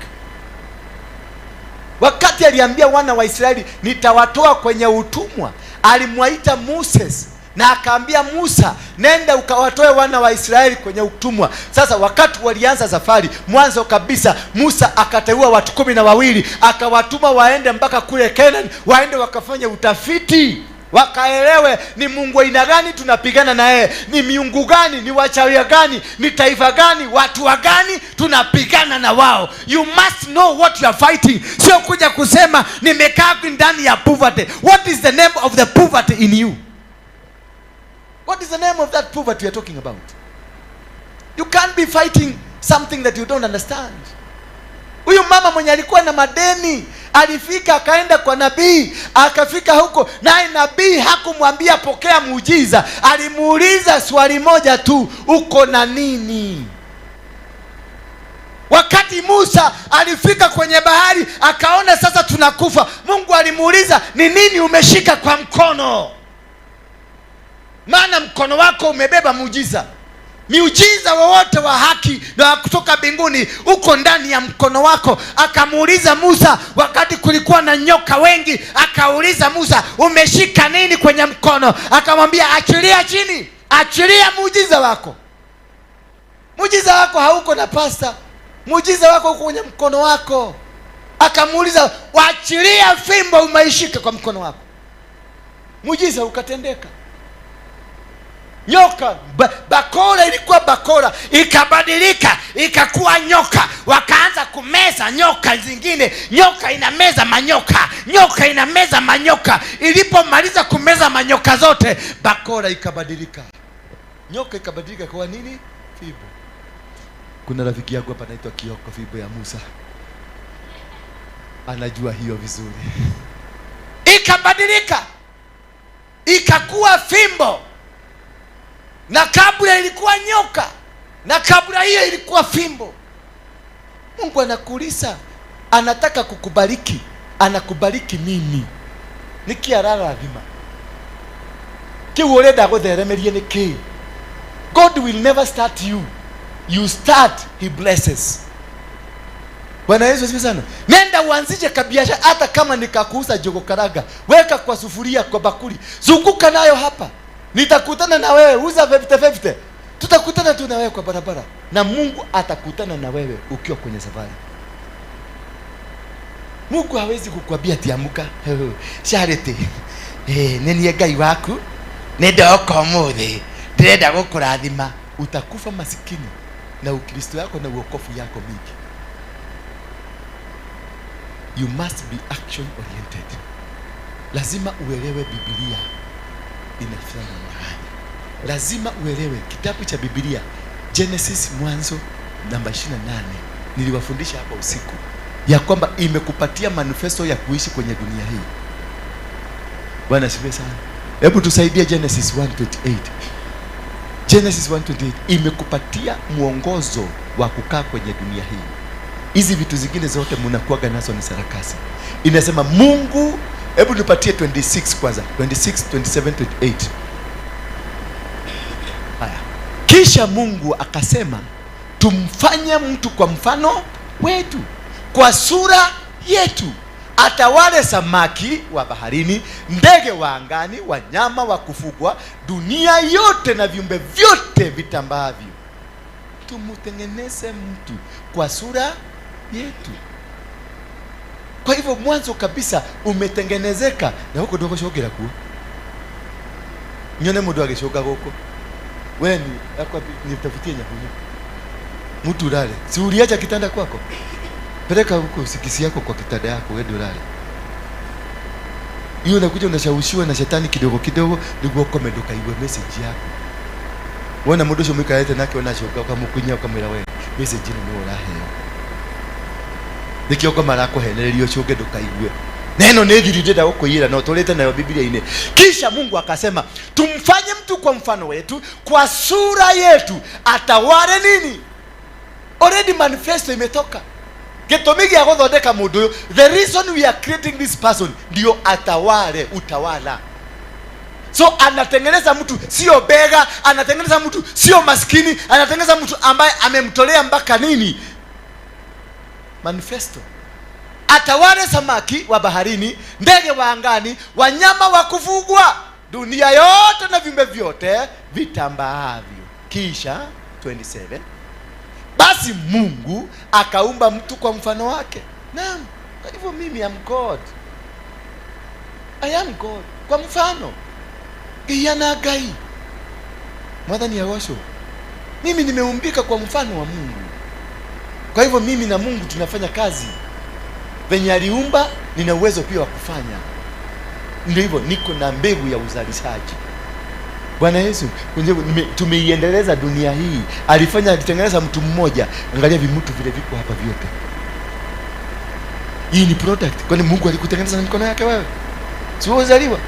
Wakati aliambia wana wa Israeli nitawatoa kwenye utumwa, alimwaita Moses na akaambia Musa, nenda ukawatoe wana wa Israeli kwenye utumwa. Sasa wakati walianza safari, mwanzo kabisa Musa akateua watu 12, akawatuma waende mpaka kule Canaan, waende wakafanye utafiti, wakaelewe ni Mungu aina gani tunapigana naye, ni miungu gani, ni wachawi gani, ni taifa gani, watu wa gani tunapigana na wao. You must know what you are fighting. Sio kuja kusema nimekaa ndani ya poverty. What is the name of the poverty in you? What is the name of that poverty you're talking about? You can't be fighting something that you don't understand. Huyu mama mwenye alikuwa na madeni alifika akaenda kwa nabii, akafika huko naye nabii hakumwambia pokea muujiza, alimuuliza swali moja tu, uko na nini? Wakati Musa alifika kwenye bahari akaona sasa tunakufa, Mungu alimuuliza ni nini umeshika kwa mkono? Maana mkono wako umebeba muujiza. Miujiza wowote wa haki na wa kutoka mbinguni uko ndani ya mkono wako. Akamuuliza Musa wakati kulikuwa na nyoka wengi, akauliza Musa, umeshika nini kwenye mkono? Akamwambia achilia chini, achilia muujiza wako. Muujiza wako hauko na pasta, muujiza wako uko kwenye mkono wako. Akamuuliza, waachilia fimbo umeishika kwa mkono wako. Muujiza ukatendeka. Nyoka bakora ilikuwa bakora ikabadilika ikakuwa nyoka, wakaanza kumeza nyoka zingine. Nyoka inameza manyoka, nyoka inameza manyoka. Ilipomaliza kumeza manyoka zote, bakora ikabadilika, nyoka ikabadilika kwa nini? Fimbo. Kuna rafiki yangu hapa anaitwa Kioko, fimbo ya Musa, anajua hiyo vizuri. Ikabadilika ikakuwa fimbo, na kabla ilikuwa nyoka, na kabla hiyo ilikuwa fimbo. Mungu anakuuliza, anataka kukubariki, anakubariki nini? Niki ararathima kiu urenda gutheremerie ni ki? God will never start you. You start, he blesses. Bwana Yesu asifiwe sana. Nenda uanzishe kabiashara, hata kama nikakuuza jogo karanga, weka kwa sufuria, kwa bakuli, zunguka nayo hapa. Nitakutana na wewe, uza 50-50. Tutakutana tu na wewe kwa barabara, na Mungu atakutana na wewe ukiwa kwenye safari. Mungu hawezi kukwambia ati amka, Charity, nĩ niĩ Ngai waku, nĩ ndoka ũmũthĩ, ndĩrenda gũkũrathima. Utakufa masikini na Ukristo yako na uokofu yako mingi. You must be action oriented. Lazima uelewe Biblia inafanya namna gani. Lazima uelewe kitabu cha Biblia Genesis, Mwanzo namba 28, niliwafundisha hapa usiku ya kwamba imekupatia manifesto ya kuishi kwenye dunia hii. Bwana asifiwe sana. Hebu tusaidie Genesis 1:28. Genesis 1:28 imekupatia mwongozo wa kukaa kwenye dunia hii. Hizi vitu zingine zote mnakuaga nazo ni sarakasi. Inasema Mungu, hebu nipatie 26 kwanza. 26, 27, 28. Haya. Kisha Mungu akasema, tumfanye mtu kwa mfano wetu, kwa sura yetu, atawale samaki wa baharini, ndege wa angani, wanyama wa kufugwa, dunia yote na viumbe vyote vitambaavyo. Tumutengeneze mtu kwa sura yetu. Kwa hivyo mwanzo kabisa umetengenezeka na huko ndiko gucokera kuo. Nyone mundu agicoka guku, we ni akwa nitafutie nyahunyu mtu ulale. Si uliacha kitanda kwako? Peleka huko usikisi yako kwa kitanda yako uende ulale. Hiyo unakuja unashawishiwa na shetani kidogo kidogo niguo ukome ndukaigue message yako. Wona mundu ucio muikarite nake unacoka ukamukunya ukamwira we message ino niwe uraheo. Nikio ngoma arakuhenereria ucunge ndukaigue. Neno nĩ thiri ndĩrenda gũkũiyĩra na ũtũrĩte nayo Biblia-inĩ. Kisha Mungu akasema tumfanye mtu kwa mfano wetu, kwa sura yetu, atawale nini? Already manifesto imetoka. Gĩtũmi gĩa gũthondeka mũndũ ũyũ, the reason we are creating this person ndio atawale utawala. So anatengeneza mtu sio bega, anatengeneza mtu sio maskini, anatengeneza mtu ambaye amemtolea mpaka nini? Manifesto. Atawale samaki wa baharini, ndege wa angani, wanyama wa kufugwa, dunia yote na viumbe vyote vitambaavyo. Kisha 27, basi Mungu akaumba mtu kwa mfano wake. Naam, kwa hivyo mimi am God. I am God kwa mfano. Ngai Ngai. Mwathani agocwo. Mimi nimeumbika kwa mfano wa Mungu. Kwa hivyo mimi na Mungu tunafanya kazi. Venye aliumba nina uwezo pia wa kufanya. Ndio hivyo niko na mbegu ya uzalishaji. Bwana Yesu, tumeiendeleza dunia hii. Alifanya, alitengeneza mtu mmoja. Angalia vimutu vile viko hapa vyote. Hii ni product. Kwani Mungu alikutengeneza na mikono yake wewe? Si wewe uzaliwa?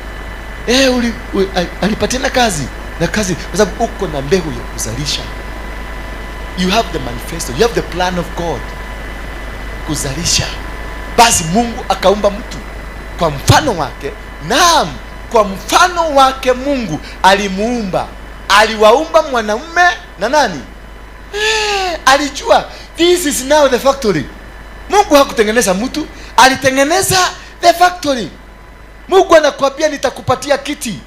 Alipatiana kazi na kazi kwa sababu uko na mbegu ya kuzalisha. You have the manifesto, you have the plan of God. Kuzalisha. Basi Mungu akaumba mtu kwa mfano wake. Naam, kwa mfano wake Mungu alimuumba. Aliwaumba mwanamume na nani? Alijua this is now the factory. Mungu hakutengeneza mtu, alitengeneza the factory. Mungu anakuambia nitakupatia kiti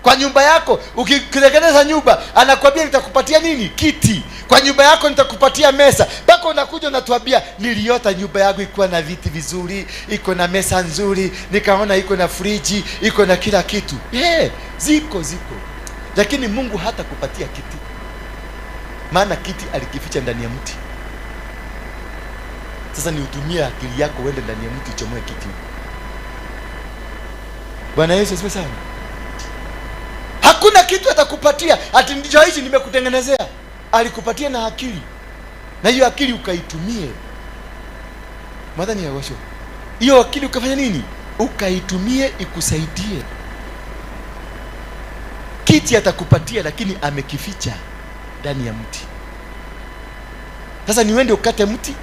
kwa nyumba yako. Ukitengeneza nyumba, anakuambia nitakupatia nini? Kiti. Kwa nyumba yako nitakupatia meza. Mpaka unakuja unatuambia niliota nyumba yangu iko na viti vizuri, iko na meza nzuri, nikaona iko na friji, iko na kila kitu. Ziko. Lakini Mungu hatakupatia kiti. Maana kiti alikificha ndani ya mti. Sasa ni utumie akili yako uende ndani ya mti uchomoe kiti. Bwana Yesu asifiwe sana. Hakuna kitu atakupatia ati ndicho hichi nimekutengenezea. Alikupatia na akili. Na hiyo akili ukaitumie. Madhani ya washo. Hiyo akili ukafanya nini? Ukaitumie ikusaidie. Kiti atakupatia lakini amekificha ndani ya mti. Sasa ni uende ukate mti,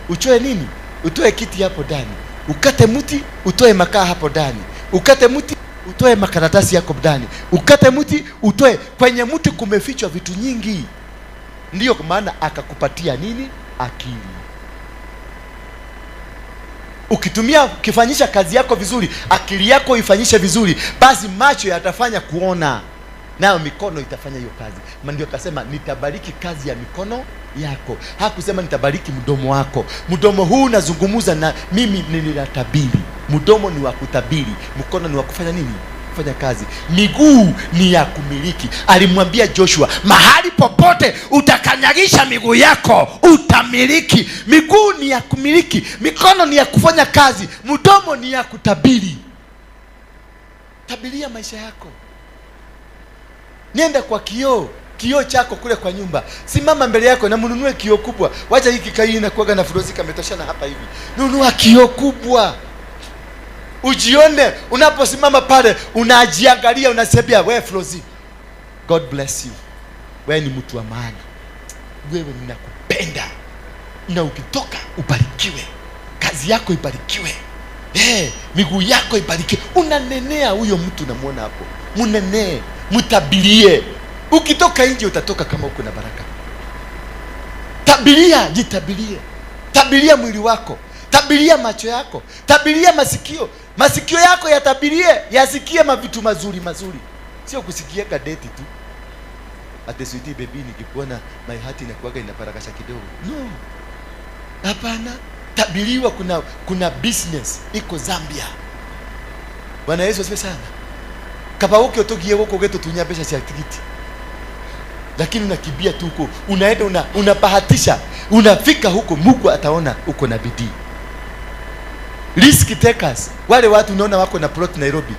uchoe nini? Utoe kiti hapo ndani. Ukate mti, utoe makaa hapo ndani. Ukate mti, utoe makaratasi yako ndani. Ukate mti, utoe. Kwenye mti kumefichwa vitu nyingi. Ndiyo maana akakupatia nini? Akili. Ukitumia, ukifanyisha kazi yako vizuri, akili yako ifanyishe vizuri, basi macho yatafanya kuona, nayo mikono itafanya hiyo kazi. Ndio akasema nitabariki kazi ya mikono yako. Hakusema nitabariki mdomo wako. Mdomo huu unazungumza na mimi ninatabiri. Mdomo ni wa kutabiri, mkono ni wa kufanya nini? Kufanya kazi. Miguu ni ya kumiliki. Alimwambia Joshua, mahali popote utakanyagisha miguu yako utamiliki. Miguu ni ya kumiliki, mikono ni ya kufanya kazi, mdomo ni ya kutabiri. Tabiria maisha yako. Nenda kwa kioo, kioo chako kule kwa nyumba. Simama mbele yako na mnunue kioo kubwa. Wacha hiki kai na kuaga na furozi kametoshana hapa hivi. Nunua kioo kubwa. Ujione unaposimama pale, unajiangalia, unasema wewe Flozi, God bless you. Wewe ni mtu wa maana. Wewe ninakupenda. Na ukitoka ubarikiwe. Kazi yako ibarikiwe. Miguu yako ibarikiwe. Unanenea huyo mtu unamuona hapo. Munenee, mtabirie. Ukitoka nje utatoka kama uko na baraka. Tabiria, jitabirie. Tabiria mwili wako. Tabiria macho yako. Tabiria masikio. Masikio yako yatabirie, yasikie mavitu mazuri mazuri. Sio kusikia kadeti tu. Ate sweetie baby nikikuona my heart inakuaga inaparakasha kidogo. No. Hapana. Tabiriwa, kuna business iko Zambia. Bwana Yesu asifiwe sana. Kapa uke utogie huko geto tunya pesa cia tikiti. Lakini unakimbia tu huko, unaenda unabahatisha, unafika huko Mungu ataona uko na bidii. Risk takers, wale watu unaona wako na plot Nairobi.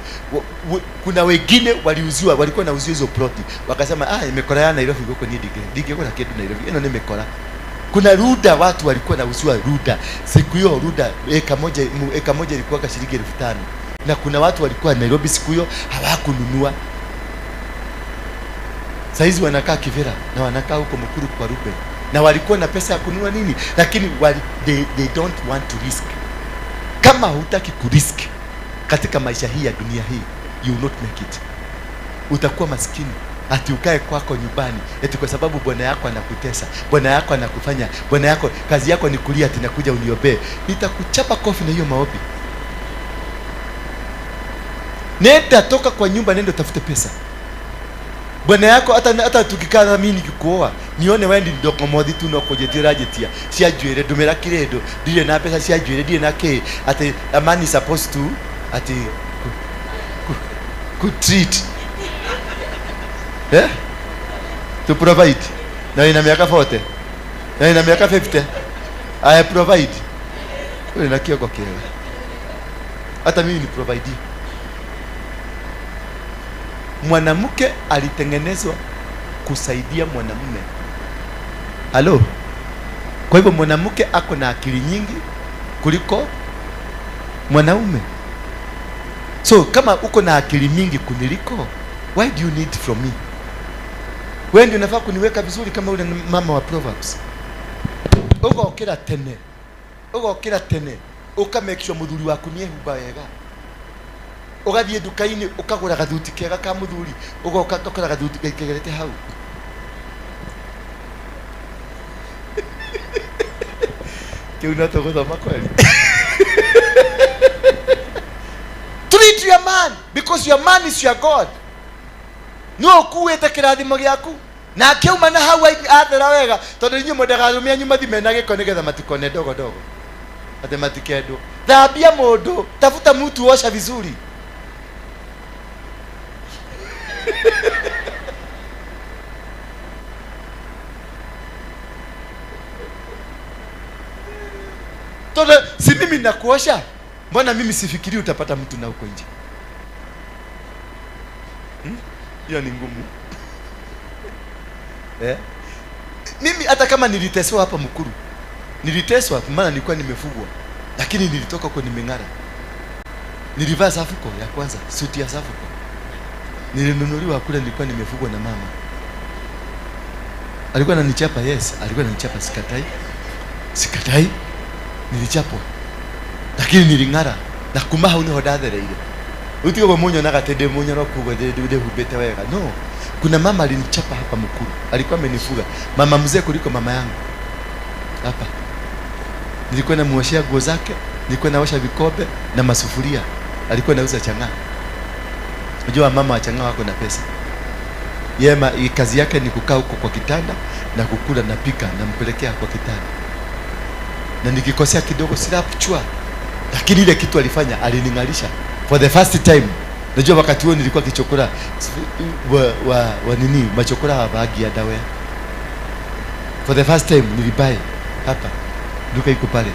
Kuna wengine waliuziwa, walikuwa na uziwa hizo plot. Wakasema imekora ya Nairobi huko ni dige. Dige kuna kitu Nairobi. Ino nimekora. Kuna ruda watu walikuwa na uziwa ruda. Siku hiyo ruda eka moja ilikuwa shilingi 5,000. Na kuna watu walikuwa Nairobi siku hiyo hawakununua. Saizi wanakaa Kivera na wanakaa huko Mukuru kwa Ruben. Na walikuwa na pesa ya kununua nini? Lakini they don't want to risk. Kama hutaki kurisk katika maisha hii ya dunia hii, you will not make it. Utakuwa maskini. Ati ukae kwako nyumbani eti kwa sababu bwana yako anakutesa, bwana yako anakufanya, bwana yako kazi yako ni kulia ati nakuja uniombee. Nitakuchapa kofi na hiyo maombi. Nenda toka kwa nyumba, nenda utafute pesa. Bwana yako hata tukikaa na mimi nikikuoa, nione wewe ndi ndokomothi tu no kujetira jetia. Cia njuire ndumira kiredo, ndire na pesa cia njuire ndire na ki ati a man is supposed to ati ku treat. To provide. Na ina miaka 40. Na ina miaka 50. I provide. Wewe na kioko kiwe. Hata mimi ni provide. Mwanamke alitengenezwa kusaidia mwanamume. Halo? Kwa hivyo mwanamke ako na akili nyingi kuliko mwanaume. So kama uko na akili mingi kuniliko, why do you need from me? Wewe ndio unafaa kuniweka vizuri kama ule mama wa Proverbs. Ugokira tene. Ugokira tene. Uka make sure muthuri waku ni ehumba wega. Ugathie nduka-inĩ ukagũra gathuti kega ka muthuri, ugoka ukagũra gathuti kegerete hau. Kĩu no tũgũthoma kweli. Treat your man because your man is your God. No ukuĩte kĩrathimo gĩaku na akiuma na hau athera wega, tondũ inyuĩ mwendaga arũme anyu mathiĩ mena gĩko nĩgetha matikone ndogo ndogo, atĩ matikendwo. Thambia mũndũ, tafuta mtu osha vizuri. Tondũ si mimi nakuosha, mbona mimi sifikiri utapata mtu na uko nje? Hiyo ni ngumu. Eh? Mimi hata kama niliteswa hapa Mukuru, niliteswa maana nilikuwa nimefugwa, lakini nilitoka huko nimeng'ara. Nilivaa safuko ya kwanza, suti ya safuko. Nilinunuliwa kule, nilikuwa nimefugwa na mama. Alikuwa ananichapa, yes, alikuwa ananichapa, sikatai. Sikatai. Nilichapwa. Lakini niling'ara na kuma hau niho ndathereire. Utigo bo munyo na gatende munyo no kugo de hubete wega. No. Kuna mama alinichapa hapa Mukuru. Alikuwa amenifuga. Mama mzee kuliko mama yangu. Hapa. Nilikuwa namuoshea nguo zake, nilikuwa naosha vikombe na masufuria. Alikuwa anauza chang'aa. Unajua mama wa chang'aa wako na pesa. Yema kazi yake ni kukaa huko kwa kitanda na kukula na pika na mpelekea kwa kitanda. Na nikikosea kidogo silapchua. Lakini ile kitu alifanya, alining'alisha for the first time. Najua wakati huo nilikuwa kichokora wa nini, machokora wa bagi ya dawa. For the first time nilibuy hapa. Duka iko pale.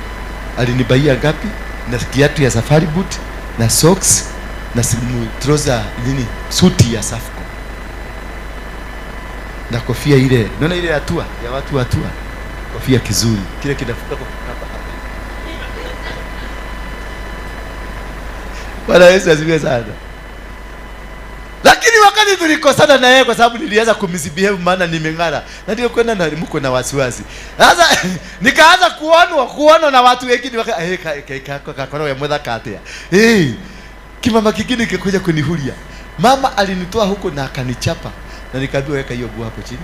Alinibaia ngapi? Na kiatu ya safari boot na socks na trouser nini, suti ya Safco. Na kofia ile, unaona ile hatua ya watu hatua. Kofia kizuri, kile kinafuka kwa hapa hapa. Bwana Yesu asifiwe sana. Lakini wakati tulikosana na yeye kwa sababu nilianza kumisbehave maana nimeng'ara. Na ndio kwenda na mko na wasiwasi. Sasa nikaanza kuonwa na watu wengine waka kakoro ya mwetha katia. Kimama kingine kikakuja kunihulia. Mama alinitoa huko na akanichapa na nikaambiwa weka hiyo nguo hapo chini.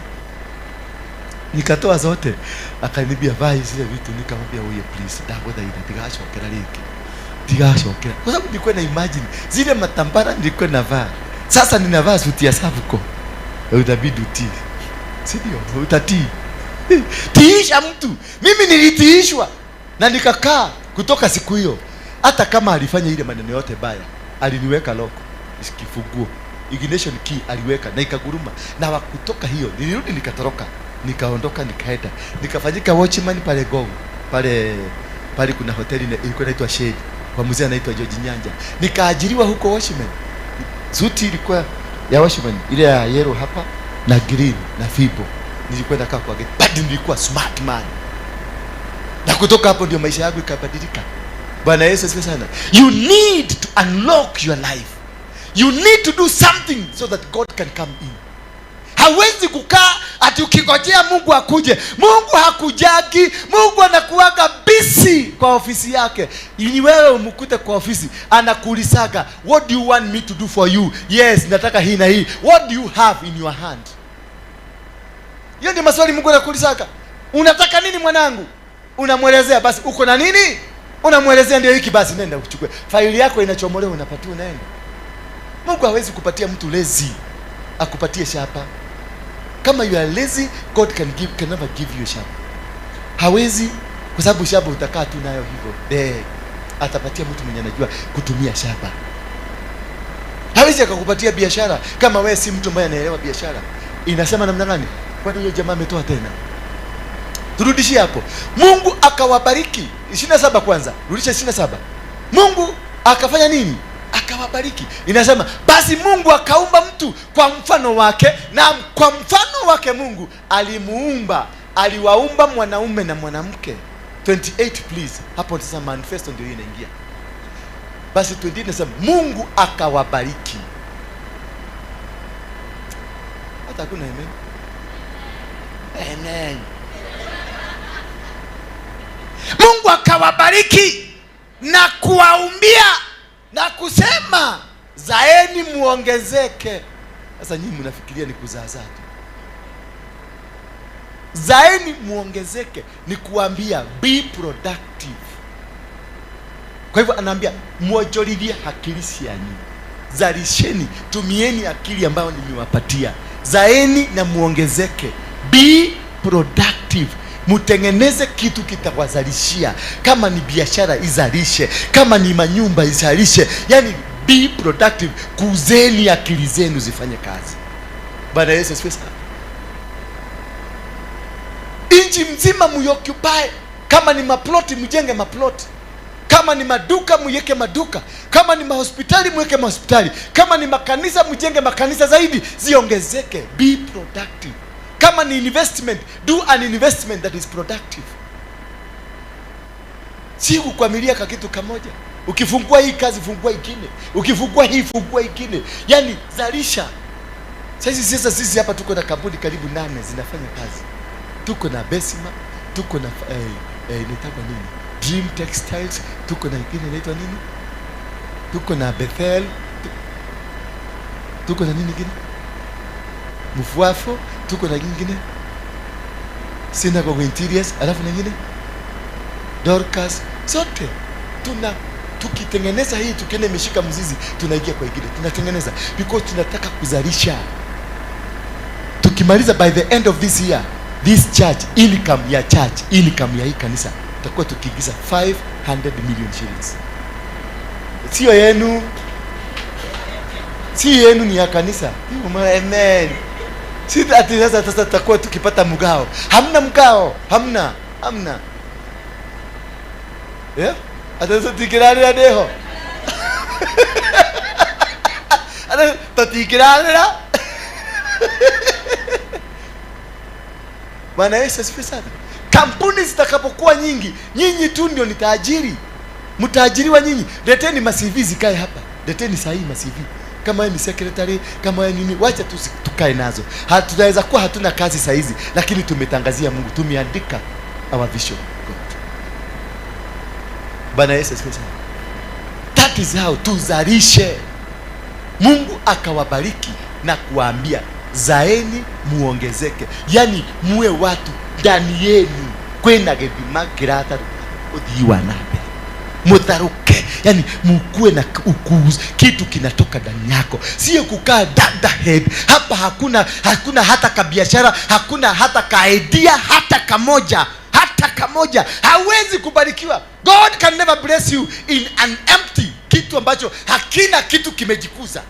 Nikatoa zote. Akanibia vaa zile vitu, nikamwambia huyo please ndaguthaitha ndigacokera rĩngĩ. Ndigacokera. Kwa sababu nilikuwa na imagine zile matambara nilikuwa navaa. Sasa ninavaa suti ya Safco. Utabidi utii. Si ndio? Utatii. Tiisha mtu. Mimi nilitiishwa na nikakaa kutoka siku hiyo. Hata kama alifanya ile maneno yote baya, aliniweka lock, kifunguo, ignition key aliweka na ikaguruma. Na wakutoka hiyo nilirudi nikatoroka, nikaondoka nikaenda. Nikafanyika watchman pale Gong. Pale kuna hoteli ilikuwa inaitwa Shade. Kwa mzee anaitwa George Nyanja. Nikaajiriwa huko watchman. Suti ilikuwa ya watchman, ile ya yellow hapa na green na fibo. Nilikuwa nakaa kwa gate. But nilikuwa smart man. Na kutoka hapo ndio maisha yangu ikabadilika. Bwana Yesu asifiwe sana. You need to unlock your life. You need to do something so that God can come in. Hawezi kukaa ati ukingojea Mungu akuje. Mungu hakujagi. Mungu anakuaga busy kwa ofisi yake. Ni wewe umkute kwa ofisi, anakuulizaga, what do you want me to do for you? Yes, nataka hii na hii. What do you have in your hand? Hiyo ndio maswali Mungu anakuulizaga. Unataka nini mwanangu? Unamwelezea basi uko na nini? Unamwelezea ndio hiki basi nenda uchukue. Faili yako inachomolewa unapatiwa unaenda. Mungu hawezi kupatia mtu lazy akupatie shapa. Kama you are lazy, God can never give you shamba. Hawezi, kwa sababu shamba utakaa tu nayo hivyo. Atapatia mtu mwenye anajua kutumia shamba. Hawezi akakupatia biashara kama wewe si mtu ambaye anaelewa biashara. Inasema namna gani? Kwani huyo jamaa ametoa tena? Turudishie hapo. Mungu akawabariki. 27 kwanza. Rudisha 27. Mungu akafanya nini? Akawabariki. Inasema basi Mungu akaumba mtu kwa mfano wake, na kwa mfano wake Mungu alimuumba, aliwaumba mwanaume na mwanamke. 28 please. Hapo sasa manifesto ndio inaingia. Basi 28 inasema Mungu akawabariki. Hata hakuna amen. Amen. Mungu akawabariki na kuwaumbia na kusema zaeni muongezeke. Sasa nyinyi mnafikiria ni kuzaazaa tu. Zaeni muongezeke ni kuambia be productive. Kwa hivyo anaambia muojoririe akili cianyu, zalisheni, tumieni akili ambayo nimewapatia, zaeni na muongezeke, be productive. Mtengeneze kitu kitawazalishia. Kama ni biashara izalishe, kama ni manyumba izalishe, yani be productive. Kuzeni akili zenu zifanye kazi. Bwana Yesu asifiwe sana. Nchi mzima muoccupy. Kama ni maploti mjenge maploti, kama ni maduka muweke maduka, kama ni mahospitali muweke mahospitali, kama ni makanisa mjenge makanisa zaidi, ziongezeke. Be productive. Kama ni investment, do an investment that is productive. Si kukwamilia ka kitu kamoja. Ukifungua hii kazi fungua ingine, ukifungua hii fungua ingine, yani zalisha. Sasa sisi hapa tuko na kampuni karibu 8 zinafanya kazi. Tuko na Besima, tuko na inaitwa nini, Dream Textiles, tuko na ingine inaitwa nini, tuko na Bethel, tuko na nini ingine, Mfuafo, tuko na nyingine Synagogue Interiors, alafu nyingine Dorcas. Zote tuna tukitengeneza hii, tukienda imeshika mzizi, tunaingia kwa ingine, tunatengeneza because tunataka kuzalisha. Tukimaliza by the end of this year, this church, income ya church, income ya hii kanisa, tutakuwa tukiingiza 500 million shillings. Sio yenu, si yenu, ni ya kanisa. Amen. Si ati sasa tutakuwa tukipata mgao. Hamna mgao, hamna, hamna. Yeah? Ata sasa tikirarira deho. Ata tatikirarira. Bwana Yesu asifiwe sana. Kampuni zitakapokuwa nyingi, nyinyi tu ndio nitaajiri. Mtaajiriwa nyinyi. Leteni ma CV zikae hapa. Leteni sahihi ma CV. Kama wewe ni secretary, kama wewe nini, wacha tu tukae nazo. Hatutaweza kuwa hatuna kazi saa hizi, lakini tumetangazia Mungu, tumeandika our vision God. Bwana Yesu asifiwe sana. That is how tuzalishe. Mungu akawabariki na kuwaambia zaeni muongezeke, yani muwe watu ndani yenu kwina githima kiratharuka uthii wa na mbere, mutharuke, yani mukue na ukuzi, kitu kinatoka ndani yako, sio kukaa dada head hapa. Hakuna hata kabiashara, hakuna hata kaidea, hata kamoja, hata kamoja. Hawezi kubarikiwa. God can never bless you in an empty, kitu ambacho hakina kitu kimejikuza.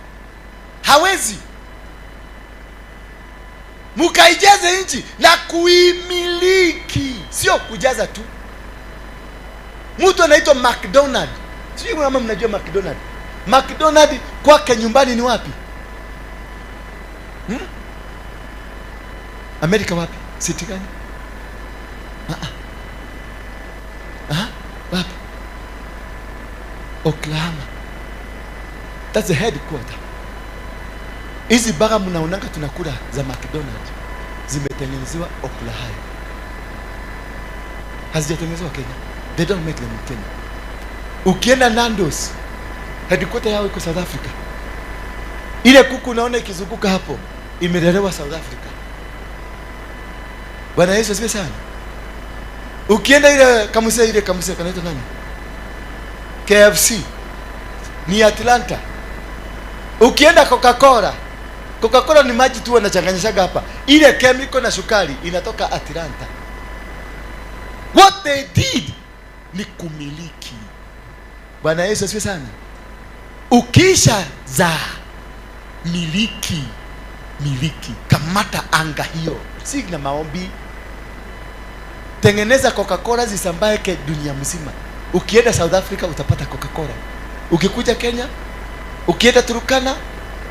Hawezi. Mukaijaze nchi na kuimiliki, sio kujaza tu. Mtu anaitwa McDonald. Sijui kama mnajua McDonald. McDonald kwake nyumbani ni wapi? Amerika wapi? City gani? Wapi? Oklahoma. That's the headquarter. Hizi baga mnaonanga tunakula za McDonald zimetengenezewa Oklahoma. Hazijatengenezewa Kenya. They don't make them in Kenya. Ukienda Nando's, headquarter yao iko South Africa. Ile kuku unaona ikizunguka hapo imelelewa South Africa. Bwana Yesu asifiwe sana. Ukienda ile kamusia kanaitwa nani? KFC ni Atlanta. Ukienda Coca-Cola, Coca-Cola ni maji tu wanachanganyishaga hapa. Ile chemical na sukari inatoka Atlanta. What they did ni kumiliki. Bwana Yesu asifiwe sana. Ukisha za miliki, miliki, kamata anga hiyo. Si na maombi. Tengeneza Coca-Cola zisambae ke dunia mzima. Ukienda South Africa utapata Coca-Cola. Ukikuja Kenya Ukienda Turkana,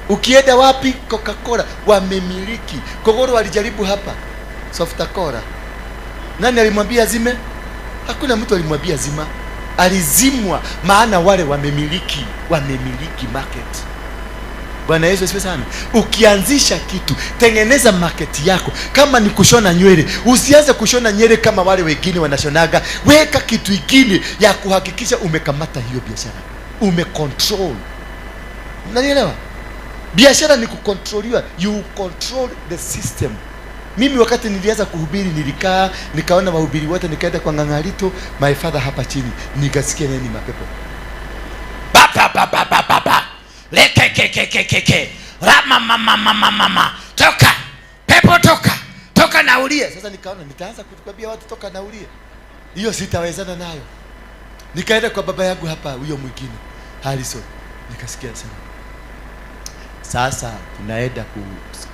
ukienda wapi, Coca-Cola wamemiliki. Kogoro walijaribu hapa Softacola. Nani alimwambia azime? Hakuna mtu alimwambia zima, alizimwa, maana wale wamemiliki, wamemiliki market. Bwana Yesu asifiwe sana. Ukianzisha kitu, tengeneza market yako. Kama ni kushona nywele, usianze kushona nywele kama wale wengine wanashonaga. Weka kitu ingine ya kuhakikisha umekamata hiyo biashara, umecontrol. Mnanielewa? Biashara ni kucontroliwa, you control the system. Mimi wakati nilianza kuhubiri, nilikaa nikaona wahubiri wote, nikaenda kwa Ng'ang'arito, my father hapa chini, nikasikia nini mapepo Ba ba ba ba ba ba ba. Leke ke ke ke ke ke. Rama mama mama mama. Toka. Pepo toka. Toka na ulie. Sasa nikaona nitaanza kukwambia watu toka na ulie, hiyo sitawezana nayo. Nikaenda kwa baba yangu hapa, huyo mwingine Harrison, nikasikia sema sasa tunaenda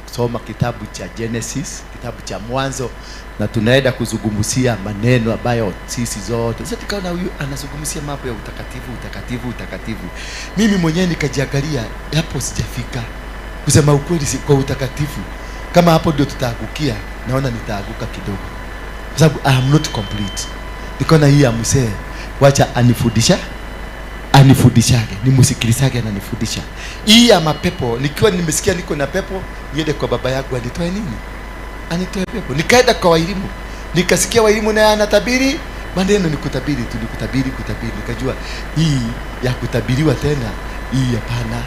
kusoma kitabu cha Genesis, kitabu cha Mwanzo, na tunaenda kuzungumzia maneno ambayo sisi zote. Sasa tukaona huyu anazungumzia mambo ya utakatifu, utakatifu, utakatifu. Mimi mwenyewe nikajiangalia, hapo sijafika kusema ukweli, si kwa utakatifu. Kama hapo ndio tutaagukia, naona nitaaguka kidogo, kwa sababu I am not complete. Nikaona hii ya mzee, wacha anifundisha anifundishage, nimsikilizage ananifundisha. Hii ya mapepo, nikiwa nimesikia niko na pepo, niende kwa baba yangu anitoe nini? Anitoe pepo. Nikaenda kwa waelimu, nikasikia waelimu naye anatabiri maneno, ni kutabiri tu, ni kutabiri, kutabiri. Nikajua hii ya kutabiriwa tena, hii hapana,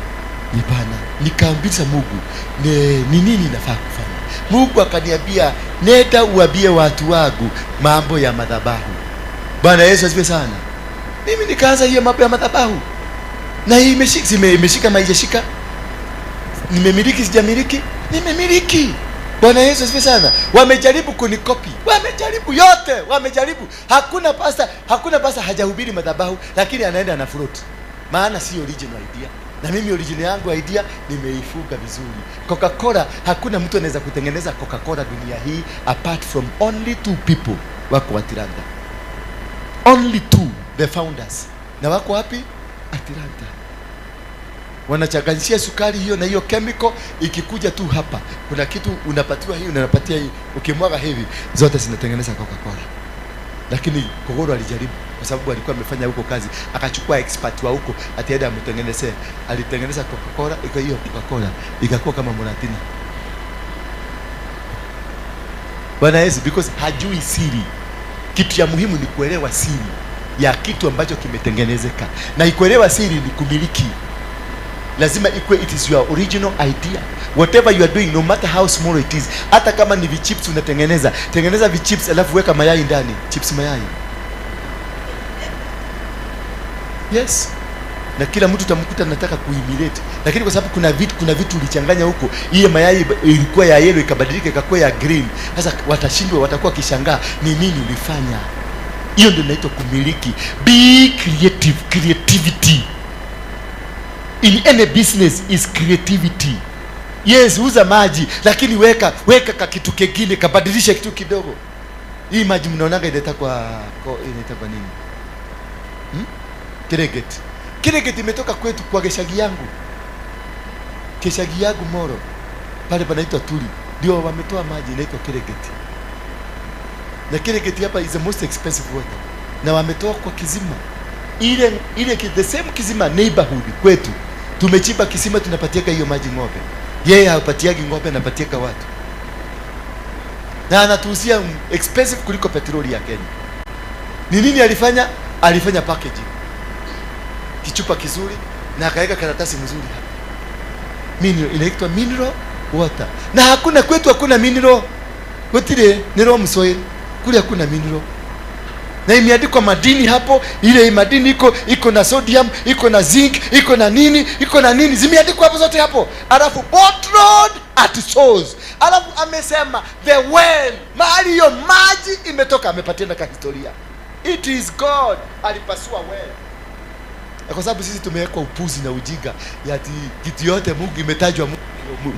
hapana. Nikaambiza Mungu, ni nini nafaa kufanya? Mungu akaniambia, nenda uambie watu wangu mambo ya madhabahu. Bwana Yesu asifiwe sana. Mimi nikaanza hiyo mambo ya madhabahu, na hii imeshika, imeshika ama haijashika? Nimemiliki, sijamiliki? Nimemiliki. Bwana Yesu asifiwe sana. Wamejaribu kunikopi, wamejaribu yote, wamejaribu. Hakuna pasta, hakuna pasta hajahubiri madhabahu, lakini anaenda na float, maana si original idea. Na mimi original yangu idea nimeifuga vizuri. Coca-Cola, hakuna mtu anaweza kutengeneza Coca-Cola dunia hii apart from only two people wako Atlanta. Only two, the founders. Na wako wapi? Atlanta. Wanachanganyishia sukari hiyo na hiyo chemical, ikikuja tu hapa kuna kitu unapatiwa hii, unapatia hii, ukimwaga hivi zote zinatengeneza Coca-Cola. Lakini Kogoro alijaribu, kwa sababu alikuwa amefanya huko kazi, akachukua expert wa huko atienda amtengenezee. Alitengeneza Coca-Cola, iko hiyo Coca-Cola ikakuwa kama Muratina. Bwana Yesu, because hajui siri. Kitu ya muhimu ni kuelewa siri ya kitu ambacho kimetengenezeka, na kuelewa siri ni kumiliki. Lazima ikuwe it is your original idea. Whatever you are doing, no matter how small it is, hata kama ni vichips unatengeneza, tengeneza vichips alafu weka mayai ndani, chips mayai. Yes. Na kila mtu utamkuta anataka kuimilate, lakini kwa sababu kuna vitu ulichanganya huko, ile mayai ilikuwa ya yellow ikabadilika ikakuwa ya green. Sasa watashindwa, watakuwa kishangaa ni nini ulifanya. Hiyo ndio inaitwa kumiliki. Be creative. Creativity in any business is creativity. Yes, uza maji, lakini weka ka kitu kingine, kabadilisha kitu kidogo. Hii maji mnaonaga inaita kwa inaita kwa nini? Kiregeti. Kiregeti imetoka kwetu kwa keshagi yangu. Keshagi yangu Moro. Pale panaitwa Tuli. Ndio wametoa maji inaitwa Kiregeti. Na Kiregeti hapa is the most expensive water. Na wametoa kwa kizima. Ile the same kizima neighborhood kwetu. Tumechimba kisima, tunapatiaka hiyo maji ng'ombe. Yeye hapatiagi ng'ombe, anapatiaka watu. Na anatuuzia expensive kuliko petroli ya Kenya. Ni nini alifanya? Alifanya packaging. Kichupa kizuri na akaweka karatasi mzuri hapa. Mineral, inaitwa mineral water. Na hakuna kwetu, hakuna mineral. Kwetu ni loam soil. Kule hakuna mineral. Na imeandikwa madini hapo, ile madini iko na sodium, iko na zinc, iko na nini, iko na nini, zimeandikwa hapo zote hapo. Alafu bottled at source. Alafu amesema the well, mahali hiyo maji imetoka, amepatia na historia. It is God alipasua well. Na kwa sababu sisi tumewekwa upuzi na ujiga ya ati kitu yote Mungu imetajwa Mungu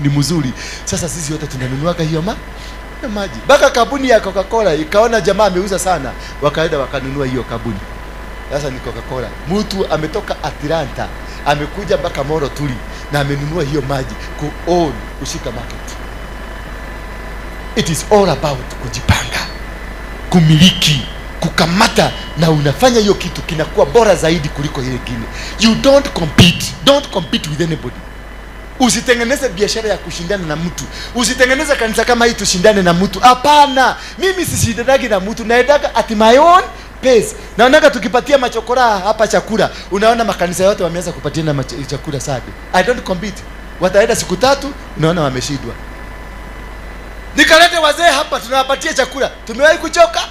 ni mzuri. Sasa sisi wote tunanunuaga hiyo maji. Mpaka kampuni ya Coca-Cola ikaona jamaa ameuza sana, wakaenda wakanunua hiyo kampuni. Sasa ni Coca-Cola. Mtu ametoka Atlanta Amekuja mpaka Moro Tuli na amenunua hiyo maji ku own, kushika market. It is all about kujipanga, kumiliki, kukamata, na unafanya hiyo kitu kinakuwa bora zaidi kuliko ile nyingine. You don't compete. Don't compete with anybody. Usitengeneze biashara ya kushindana na mtu. Usitengeneze kanisa kama hii tushindane na mtu. Hapana, mimi sishindanagi na mtu, naendaga at my own pace. Naonaga tukipatia machokora hapa chakula, unaona makanisa yote wameanza kupatiana chakula sadi. I don't compete. Wataenda siku tatu, unaona wameshindwa. Nikalete wazee hapa tunawapatia chakula. Tumewahi kuchoka?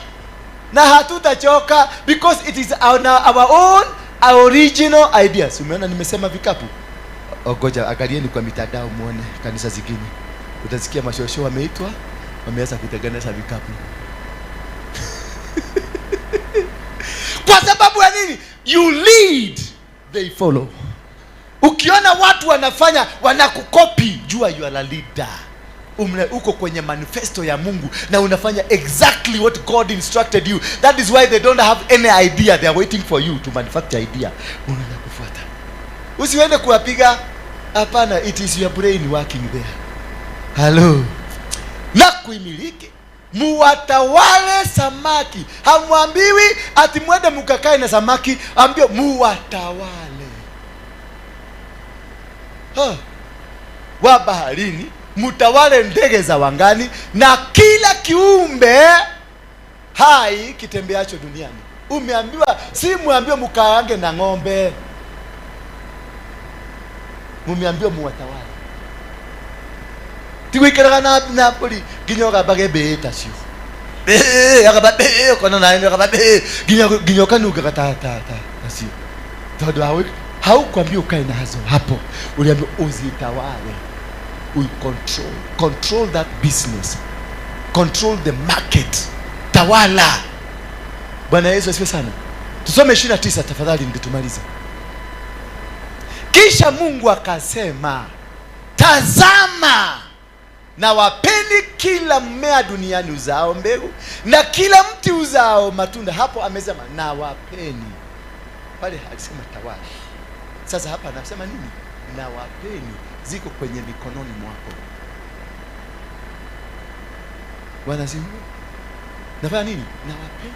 Na hatutachoka because it is our own original ideas. Umeona nimesema vikapu? Ogoja, angalieni kwa mitandao muone kanisa zingine. Utasikia mashosho wameitwa, wameanza kutengeneza vikapu. Kwa sababu ya nini? You lead, they follow. Ukiona watu wanafanya, wanakukopi, jua you are a leader. Uko kwenye manifesto ya Mungu na unafanya exactly what God instructed you. That is why they don't have any idea. They are waiting for you to manufacture idea. Unaanza kufuata. Usiende kuwapiga. Hapana, it is your brain working there. Hello. Na kuimiliki, muwatawale samaki. Hamwambiwi ati mwende mukakae na samaki, ambio muwatawale. Ha. Wa baharini, mutawale ndege za wangani na kila kiumbe hai kitembeacho duniani. Umeambiwa, si muambiwe mukaange na ng'ombe. Mumeambiwa muwatawale. Tigwikaraga na Napoli nginya ũgambage mbĩĩ tacio. Mbĩĩ, agamba mbĩĩ, ũkona nawe nĩ ũgamba mbĩĩ, nginya ũkanungaga ta tacio. Tondũ haukwambiwa ukae nazo hapo. Uliambiwa uzitawale. We control that business. Control the market. Tawala. Bwana Yesu asifiwe sana. Tusome 29 tafadhali ndio tumalize. Kisha Mungu akasema, tazama na wapeni kila mmea duniani uzao mbegu na kila mti uzao matunda. Hapo amesema na wapeni. Pale alisema tawala. Sasa hapa anasema nini? Na wapeni, ziko kwenye mikononi mwako. Bwana asifiwe. Nafanya nini? Na wapeni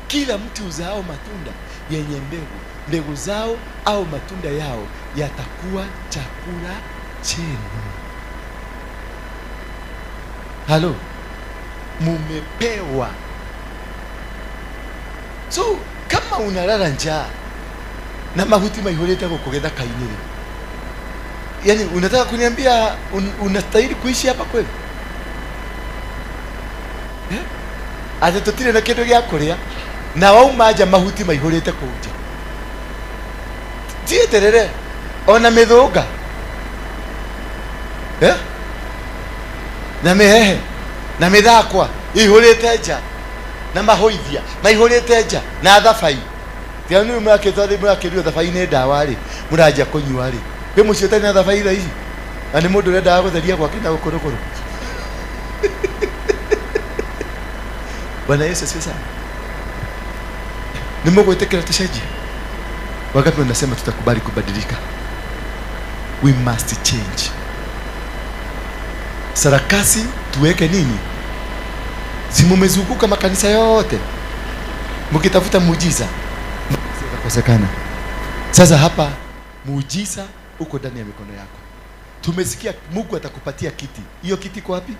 kila mti uzao matunda yenye mbegu, mbegu zao au matunda yao yatakuwa chakula chenu. Halo, mumepewa. So kama unalala njaa na mahuti maihuleta kukugetha kainire, yani unataka kuniambia unastahili kuishi hapa kweli? Eh? Ate tutire na kindu gya kuria na wauma nja mahuti maihurite kuu nja. Tieterere ona mithunga. Eh? Na mihehe na mithakwa ihurite nja na mahoithia maihurite nja na thabai. Tiga ni mwakitwa mwakirwo thabai ni ndawa ri muranja kunyua ri. Kwĩ mũciĩ ũtarĩ na thabai thaa ici? Na nĩ mũndũ ũrendaga gũtheria gwake na gũkũrũkũrũ. Bwana Yesu asifiwe sana. Ni Mungu gwĩtĩkĩra tũcenjie? Wangapi wanasema tutakubali kubadilika? We must change. Sarakasi tuweke nini? Si mumezunguka makanisa yote mkitafuta muujiza, itakosekana. Sasa hapa muujiza uko ndani ya mikono yako. Tumesikia Mungu atakupatia kiti. Hiyo kiti iko wapi?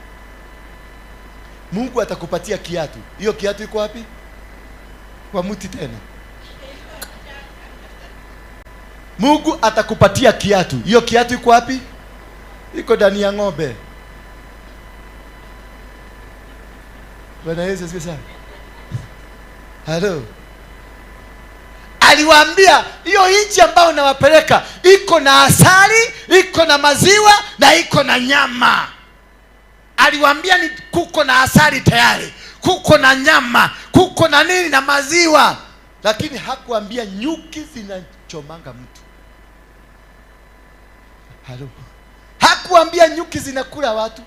Mungu atakupatia kiatu. Hiyo kiatu iko wapi? Kwa mti tena. Mungu atakupatia kiatu. Hiyo kiatu iko wapi? Iko ndani ya ng'ombe. Bwana Yesu asifiwe sana. Hello. Aliwaambia hiyo nchi ambayo nawapeleka iko na asali, iko na maziwa na iko na nyama. Aliwaambia ni kuko na asali tayari, kuko na nyama, kuko na nini na maziwa. Lakini hakuambia nyuki zinachomanga mtu. Halo. Hakuambia nyuki zinakula watu.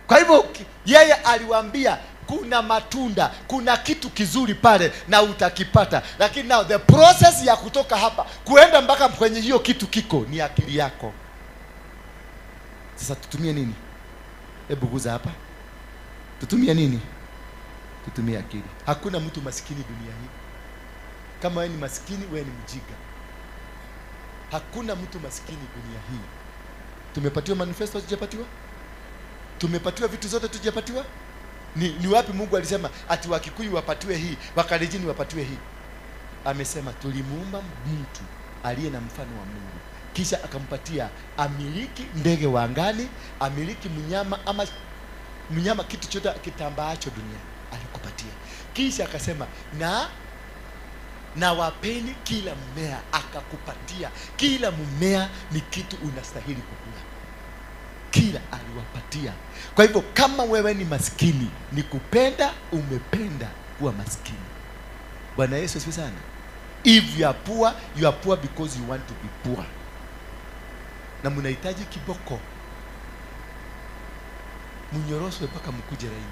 Kwa hivyo yeye aliwaambia Kuna matunda, kuna kitu kizuri pale na utakipata. Lakini now the process ya kutoka hapa kuenda mpaka kwenye hiyo kitu kiko ni akili yako. Sasa tutumie nini? Hebu guza hapa. Tutumie nini? Tutumie akili. Hakuna mtu masikini dunia hii. Kama wewe ni masikini, wewe ni mjinga. Hakuna mtu masikini dunia hii. Tumepatiwa manifesto, hatujapatiwa? Tumepatiwa vitu zote, tujapatiwa? Ni wapi Mungu alisema ati Wakikuyu wapatiwe hii, Wakalenjin wapatiwe hii? Amesema tulimuumba mtu aliye na mfano wa Mungu, kisha akampatia amiliki ndege wa angani, amiliki mnyama ama mnyama, kitu chote kitambaacho duniani alikupatia. Kisha akasema na wapeni kila mmea, akakupatia. Kila mmea ni kitu unastahili kukula. Kila aliwapatia. Kwa hivyo kama wewe ni maskini, ni kupenda umependa kuwa maskini. Bwana Yesu asifiwe sana. If you are poor, you are poor because you want to be poor. Na mnahitaji kiboko, mnyoroswe mpaka mkuje laini.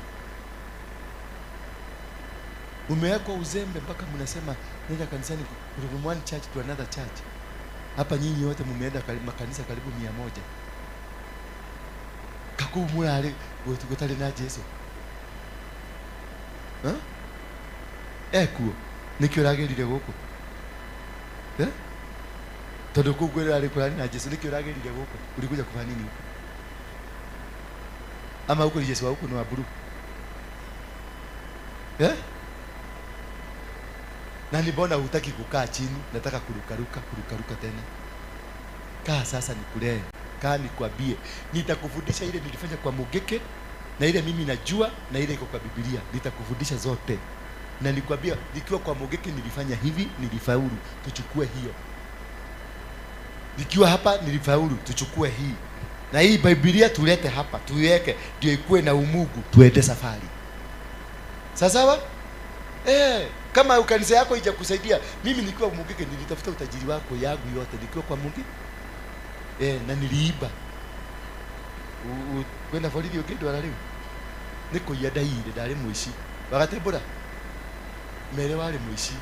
Umewekwa uzembe mpaka mnasema nenda kanisani from one church to another church. Hapa nyinyi wote mmeenda makanisa karibu 100. Kaku murare gutari na Jesu. Ha? Ekuo nikio ragerire guku. Eh? Tondu kuu kwirari kurari na Jesu, nikio ragerire guku. Ulikuja kufanya nini huko? Ama huko Jesu wa huko ni wa blue. Eh? Na ni mbona hutaki kukaa chini? Nataka kurukaruka, kurukaruka tena. Kaa sasa nikulee. Kaa nikwambie. Nitakufundisha ile nilifanya kwa Mugeke, na ile mimi najua, na ile iko kwa Biblia. Nitakufundisha zote. Na nikwambia nikiwa kwa Mugeke nilifanya hivi, nilifaulu, tuchukue hiyo. Nikiwa hapa nilifaulu, tuchukue hii. Na hii Biblia tulete hapa, tuiweke ndio ikue na umugu, tuende safari. Sawa? Kama kanisa yako haijakusaidia, mimi nikiwa Mugeke nilitafuta utajiri wako yangu yote nikiwa kwa Mugeke. Na niliiba. Kwenda borithi ũngĩndwara rĩu nĩ kũiya ndaiyire, ndarĩ mũici. Wagatembũra mere warĩ mũici.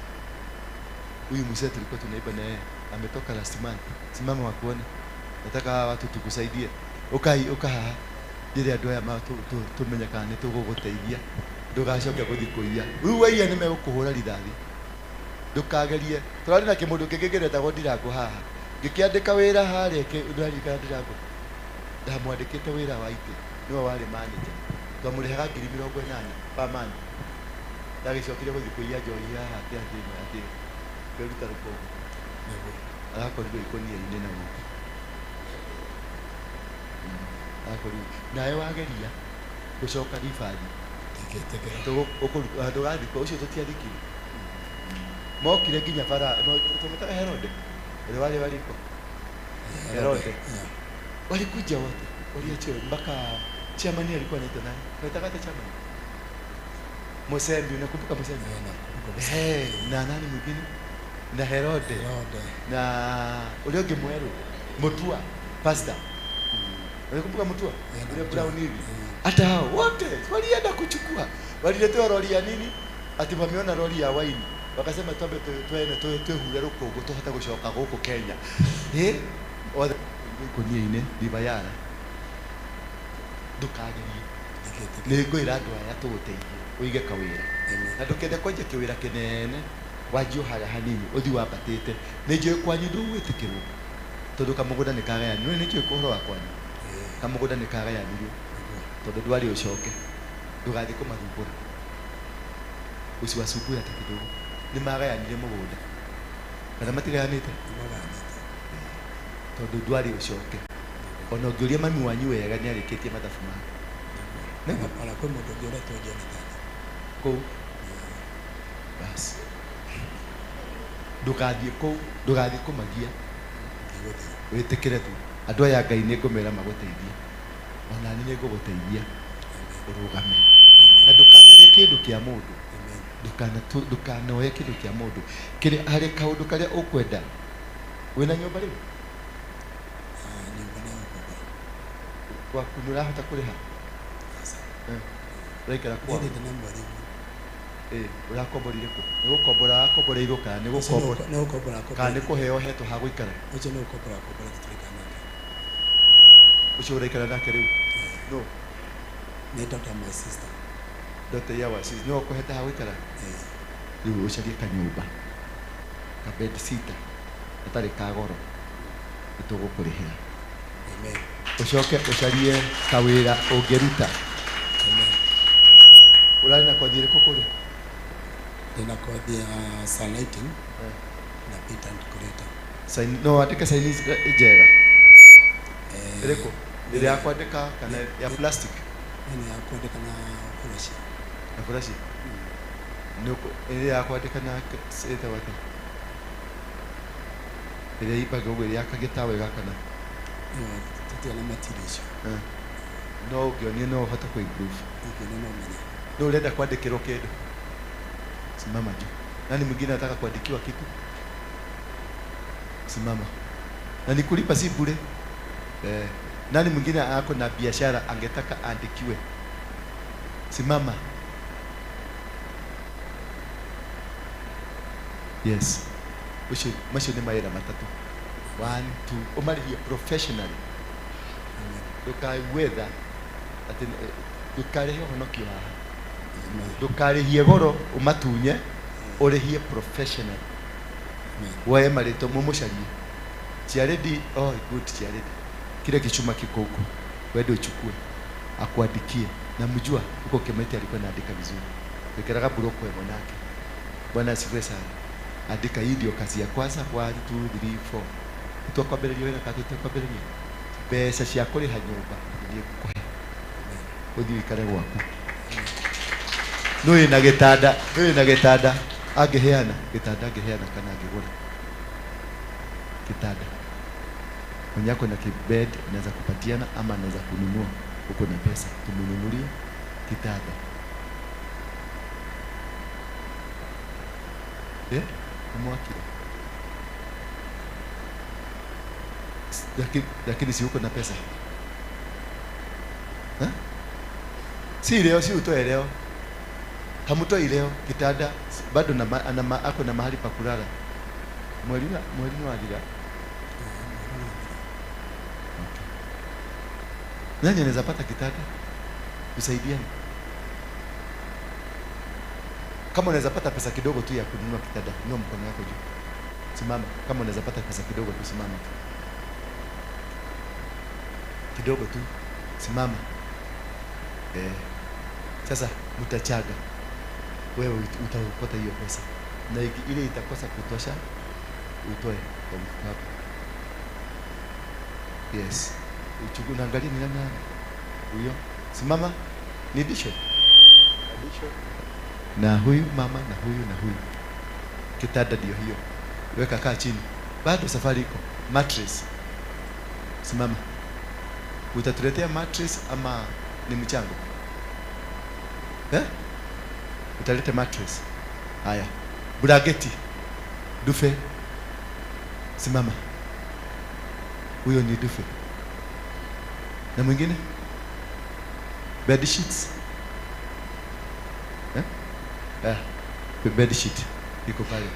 Huyu mzee tulikuwa tunaiba na yeye ametoka last month. Simama wakuone. Nataka hawa watu tukusaidie. Ukai ukahaha. Ndire andũ aya tumenye kana nĩ tũgũgũteithia. Ndũgacoke gũthiĩ kũiya. Rĩu waiya nĩ megũkũhũra rithathi. Ndũkagerie. Tũrarĩ na kĩmũndũ kĩngĩ kĩretagwo Ndirango haha. Ngĩkĩandĩka wĩra harĩa ndũraririkana Ndirango. Ndamwandĩkĩte wĩra wa itĩ. Nĩwe warĩ manager. Twamũrĩhaga 80,000 per month. Ndagĩcokire gũthiĩ kũiya njohi haha atĩ atĩ kwĩruta rũkũngũ. Arakorirwo ikũnia-inĩ na gũkũ. Arakorirwo. Nawe wageria gũcoka ribathi. Ndũgathikwo, ũcio tũtiathikire. Mokire nginya bara, tũmĩtaga Herode. Ũrĩa warĩ wariko. Herode. Walikuja wote. Waliachiwa mpaka chairman alikuwa anaitwa nani? Unaitaka hata chairman? Musembi, unakumbuka Musembi? Na nani mwingine? Na Herode. Na ule ũngĩ mwerũ, Mutua, pastor. Unakumbuka Mutua? Ule brown hivi. Hata hao wote walienda kuchukua. Waliletewa lori ya nini? Ati wameona lori ya wine. Wakasema twambe twene twehure rũkũngũ tũhote gũcoka gũkũ Kenya. Othe ikũnia-inĩ ribayara. Ndũkagerie. Nĩ ngwĩra andũ aya tũgũteithie ũige kawĩra. Na ndũkende kwanjia kĩwĩra kĩnene, wanjie harĩa hanini ũthiĩ wambatĩte. Nĩ njũĩ kwanyu ndũgwĩtĩkĩrwo tondũ kamũgũnda nĩ kagayanirwo. Nĩ njũĩ ũhoro wa kwanyu. Kamũgũnda nĩ kagayanirwo tondũ ndwarĩ ũcoke. Ndũgathiĩ kũmathumbũra. Usiwasumbue hata kidogo. Nĩ magayanire mũgũnda. Kana matigayanĩte? Tondũ ndwarĩ ũcoke. Ona ũngĩũria mami wanyu wega nĩ arĩkĩtie mathabu make. Nĩguo? Ona kwĩ mũndũ ũngĩ ũretwo Jonathan. Kũu. Basi. Ndũgathiĩ kũu, ndũgathiĩ kũmagia. Wĩtĩkĩre tu. Andũ aya Ngai nĩ ngũmera magũteithie. Ona niĩ nĩ ngũgũteithia. Ũrũgame. Na ndũkanarĩe kĩndũ kĩa mũndũ. Ndũkanoe kĩndũ kĩa mũndũ. Kĩrĩa harĩ kaũndũ karĩa ũkwenda. Wĩna nyũmba rĩu? Nyũmba nĩ ya gũkomba. Gwaku nĩ ũrahota kũrĩha? Ũraikara kwao? Niĩ ndĩ na mwarimu. Ĩ, ũrakomborire kũ? Nĩ gũkombora akomboreirwo kana nĩ Ũcio gũkombora nĩ gũkombora kana nĩ akomborete. kũheo hetwo ha gũikara? Ũcio nĩ gũkombora akomborete tũraikara nake. Ũcio ũraikara nake rĩu no? Nĩ daughter my sister. Daughter ya wa sis nĩwe ũkũhete ha gũikara? Eh. Rĩu ũcarie kanyũmba ka bed sitter gatarĩ ka goro, nĩ tũgũkũrĩhĩra. Amen. Ũcoke ũcarie kawĩra ũngĩruta. Amen. Ũrarĩ na kothi ĩrĩkũ kũrĩa? Ndĩna kothi ya sunlighting na paint and decorator. Sign, no wandĩke sign njega? Eh, Ĩrĩkũ? Ĩrĩa ya kwandĩka kana ya plastic? Ĩno ya kwandĩka na furashi. Na furashi. Nĩ ĩrĩa ya kwandĩka na ĩtagwo atĩa? Ĩrĩa imbaga ũguo, ĩrĩa yakagia tawa ĩgakana. Ĩyo tũtirĩ na material icio. Eh. No ũngĩonio no ũhote kũ improve. Ũngĩona no menye. No ũrenda kwandĩkĩrwo kĩndũ? Simama juu. Nani mwingine anataka kuandikiwa kitu? Simama. Na ni kulipa si bure. Eh, nani mwingine ako na biashara angetaka aandikiwe? Simama. Yes. Ucio macio nĩ mawĩra matatũ. One, two, ũmarĩhie professionally. Ndũkaigue tha atĩ ndũkarĩhe ũhonokio haha. Amen. Ndũkarĩhie goro ũmatunye, ũrĩhie professional. Amen. Woe marĩtwa mumucarie. Chiaredi, oh good Chiaredi. Kile kichuma kiko huko. Wende uchukue. Akuandikie. Na mjua huko Kemete alikuwa anaandika vizuri. Wekeraga buroko ya mwanake. Bwana asifiwe sana. Andika, hii ndio kazi ya kwanza 1 2 3 4. Twakwambĩrĩria wĩra kana tũtekwambĩrĩria? Mbeca cia kũrĩha nyũmba nĩ ngũkũhe. Ũthiĩ ũikare gwaku. Nũ wĩna gĩtanda? Nũ wĩna gĩtanda? Angĩheana gĩtanda, angĩheana kana angĩgũra kitanda. Mwenye ako na kibed anaweza kupatiana ama anaweza kununua. Uko na pesa, tumununulie kitanda. Eh? Umwakile. Lakini si uko na pesa? Ha? Si leo, si utoe leo. Hamutoi leo kitanda, bado na ako na mahali pa kulala. Mweri ni wathira. Okay. Nani anaweza pata kitanda? Tusaidiane. Kama unaweza pata pesa kidogo tu ya kununua kitanda, inua mkono wako juu. Simama. Kama unaweza pata pesa kidogo tu, simama tu. Kidogo tu. Simama. Eh. Sasa mtachaga. Wewe utaokota hiyo pesa. Na ile itakosa kutosha, utoe kwa mfuko wako. Yes. Uchukue, unaangalia ni nani huyo. Simama. Ni bishop. Bishop. Na huyu mama na huyu na huyu. Kitanda ndio hiyo. Weka kaa chini. Bado safari iko. Mattress. Simama. Utatuletea mattress ama ni mchango? Eh? Utaleta mattress. Haya. Brageti. Dufe. Simama. Huyo ni dufe. Na mwingine? Bed sheets. Eh? Eh, bed sheet iko pale.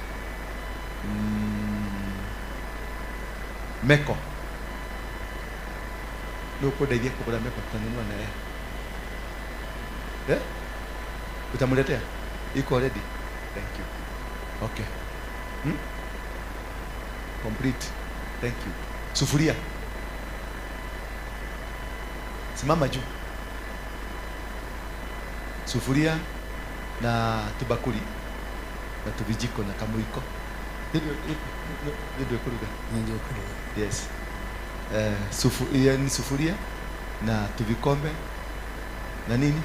Meko. Ndio ndeithie kugura meko, tutanunua na yeye. Eh? Utamletea? Iko ready. Thank you. Okay. Complete. Thank you. Sufuria. Simama juu. Sufuria na tubakuli na tubijiko na kamuiko. Ndio kuruga. Ndio kuruga. Yes. Sufuria ni sufuria na tuvikombe na nini?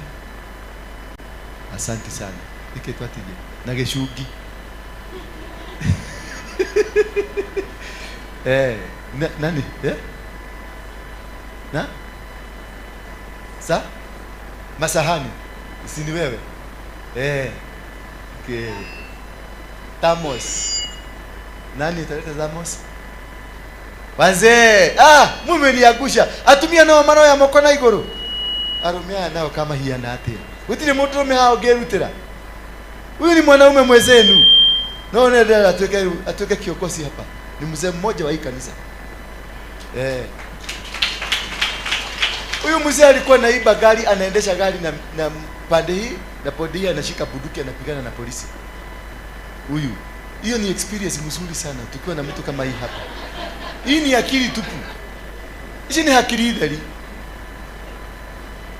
Asante sana. Nike twatije na gicungi. Eh, nani? Eh? Na? Sa? Masahani. Si ni wewe? Eh. Okay. Tamos. Nani italeta tamos? Wazee, ah, mumeniangusha. Atumia nao mano ya moko na iguru. Arumia nao kama hiana atia. Gutire mundu rume hao ngerutira. Huyu ni mwanaume mwezenu. No nenda atuweke kiongozi hapa. Ni mzee mmoja wa hii kanisa. Eh. Huyu mzee alikuwa naiba gari, anaendesha gari na pande hii na pande hii anashika bunduki anapigana na polisi. Huyu. Hiyo ni experience mzuri sana tukiwa na mtu kama hii hapa. Hii ni akili tupu. Ici ni hakiri theri.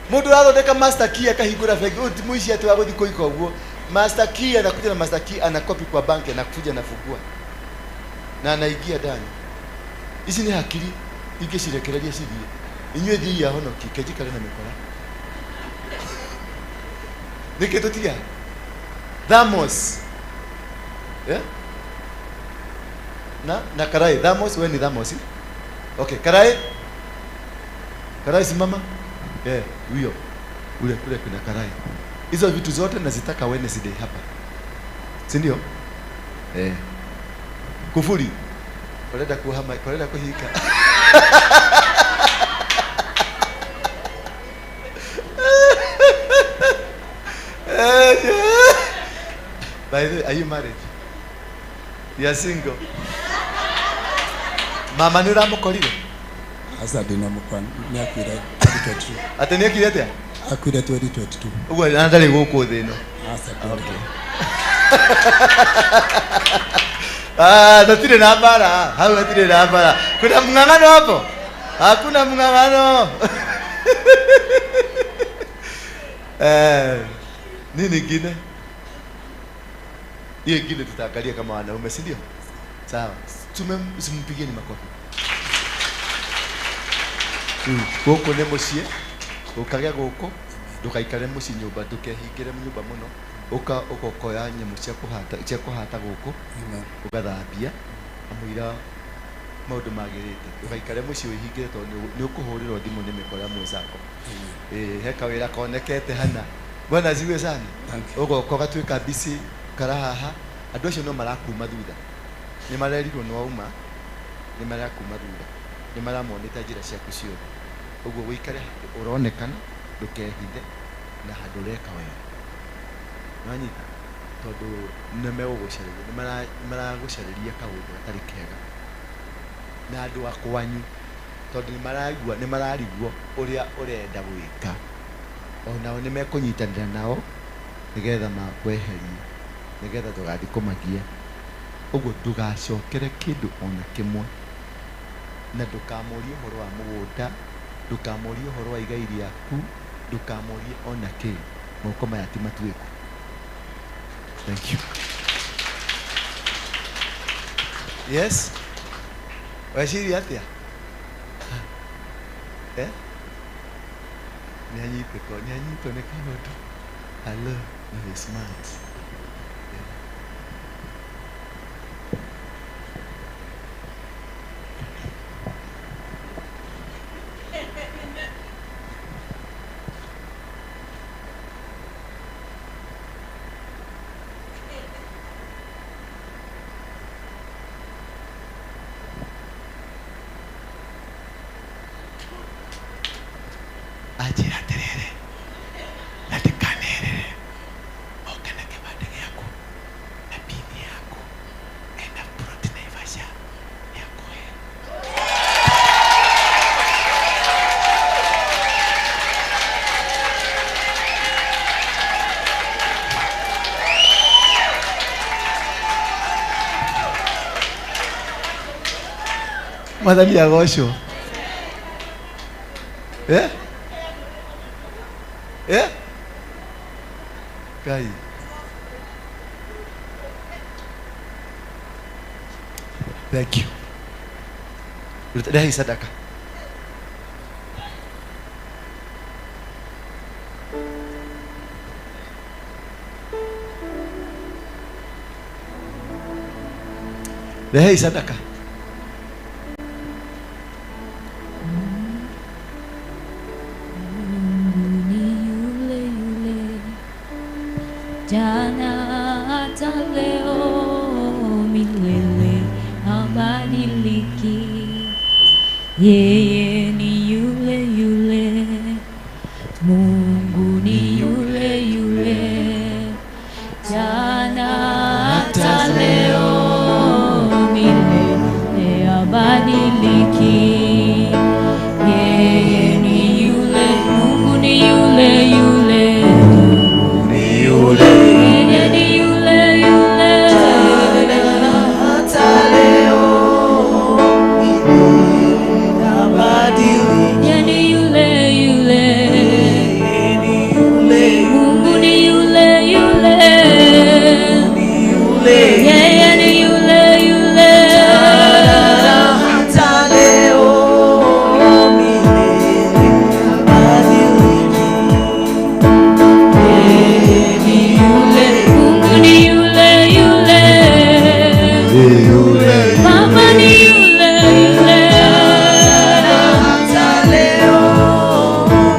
Mundu athondeka master key akahingura bengi, uyu ti muici ati wa guthi kuika uguo. Master key anakuja na master key anakopi kwa banki anakuja anafungua. Na anaingia ndani. Ici ni hakiri ingĩcirekereria cithiĩ. Inyuĩ thiĩ ahonoki kenjikare na mĩkora. Nĩkĩ tũtiga? Thamos. Eh? Na karai. Thamos, wewe ni Thamos. Okay, karai. Karai simama. Eh, huyo. Ule kule kuna karai. Hizo vitu zote nazitaka Wednesday hapa. Si ndio? Eh. Kufuri. Koleda kuhama, koleda kuhika. By the way, are you married? You are single. Mama ni uramukorire? Asa ndinamukora ni akuire 2022. Ate ni akire atia? Akuire 2022. Uguo na ndari guku thi ino. Asa okay. Ah, hatire na bara. Hau hatire na bara. Kuna mng'ang'ano hapo? Hakuna mng'ang'ano. Eh, nini kingine? Hiyo ingine tutaangalia kama wanaume, si ndio? Sawa. Tumempigieni makofi. Guku ni muciĩ, ũkagĩa gũkũ, ndũgaikare mũciĩ nyũmba, ndũkehingĩre nyũmba mũno. Ũka ũkoya nyamũ cia kũhata gũkũ, ũgathambia amũira maũndũ magĩrĩte. Ndũgaikare mũciĩ wĩhingĩre tondũ nĩ ũkũhũrĩrwo thimũ nĩ mĩkora mwĩcako. He kawĩra konekete hana. Bwana asifiwe sana. Ũgoka ũgatuĩka busy kara haha, andũ acio no marakuma thutha. Nĩ marerirwo nĩ wauma, nĩ marakuma thutha. Nĩ maramonete njĩra ciaku ciothe. Ũguo wĩikare handũ ũronekana, ndũkehithe na handũ ũreka wega. Nĩwanyita? Tondũ nĩ megũgũcarĩria, nĩ maragũcarĩria kaũndũ gatarĩ kega. Na andũ a kwanyu, tondũ nĩ maraigua, nĩ mararigwo ũrĩa ũrenda gwĩka. Onao nĩ mekũnyitanĩra nao nĩgetha makweherie, nĩgetha ndũgathiĩ kũmagia. Ũguo ndũgacokere kĩndũ ona kĩmwe. Na ndũkamũrie ũhoro wa mũgũnda, ndũkamũrie ũhoro wa igai rĩaku, ndũkamũrie ona kĩ. Moko maya ti matuĩku. Thank you. Yes? Weciria atĩa? Eh? Nĩanyitĩko, nĩanyitwo nĩ kaũndũ. Hello, no he's smart. Yeah. Anjĩra atĩrĩrĩ, na ndĩkanerĩre, oke na kĩbandĩ gĩaku na pini yaku ena plot Naivasha nĩakũhe. Mwathani agocwo. Eh? Eh? Kai. Thank you. Rehe sadaka. Rehe sadaka. Jana hata leo milele habadiliki. Yeye ni yule yule, Mungu ni yule Habadiliki. Yeye ni yule, Mungu ni yule yule. Ni yule. Yeye ni yule yule. Hata leo habadiliki. Yeye ni yule yule. Ni yule, Mungu ni yule yule. ni yule. Yeye ni yule yule. Hata leo milele habadiliki. Ni yule, Mungu ni yule yule. Ni yule. Baba ni yule yule. Hata leo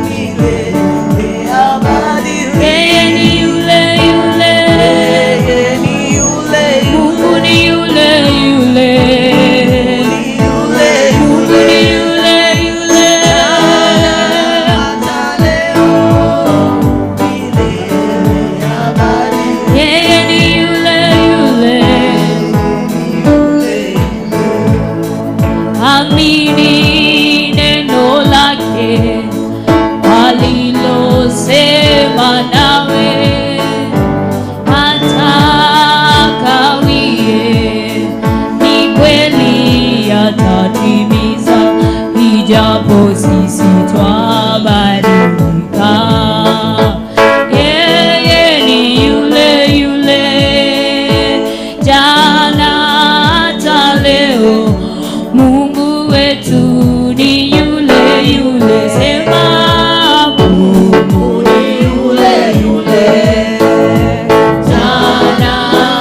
milele habadiliki. Yeye ni yule yule. Yeye ni yule, Mungu ni yule yule. yule, Mungu ni yule yule. Hata leo milele habadiliki. Yeye ni yule yule. Amini neno lake alilosema nawe, hatakawie, ni kweli atatimiza, ijapo sisi twabadilika. Yeye ni yule yule, jana hata leo, Mungu wetu ni yule yule. Sema Mungu ni Yule yule, jana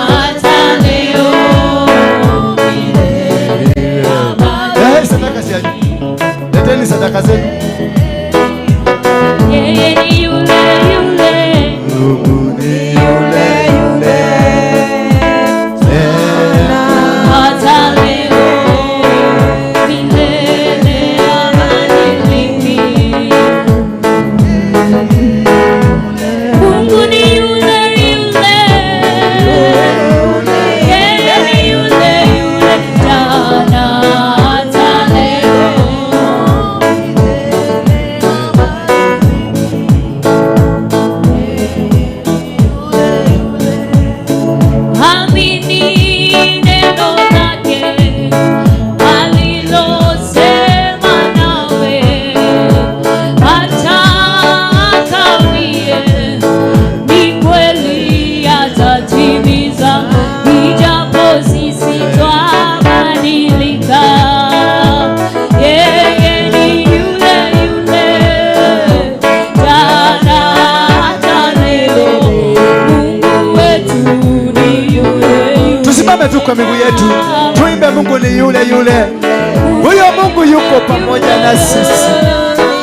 hata leo, milele Eh, sadaka si Leteni sadaka zenu. Yeye ni yule yule. Mungu ni yule yule. Eh, Hata leo, milele habadiliki. Mungu ni yule yule. Yeye ni yule yule, jana hata leo. Amini neno lake alilosema nawe, hatakawie, ni kweli atatimiza, ijapo sisi twabadilika. Yeye ni yule yule, jana hata leo, Mungu wetu ni yule yule. Tusimame tu kwa miguu yetu, tuimbe Mungu ni yule yule. Huyo Mungu yuko pamoja na sisi.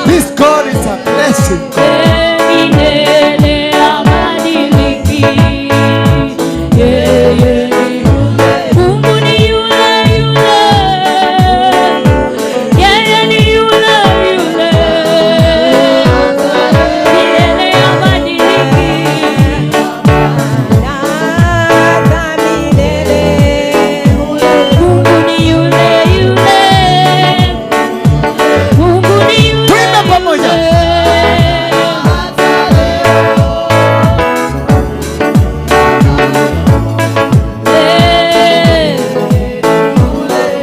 This God is a blessing. Milele habadiliki. Yeye ni yule. Mungu ni yule yule. Yeye ni yule yule. Milele habadiliki. Hata milele Mungu ni yule yule. Mungu ni yule Tuimbe pamoja. yule.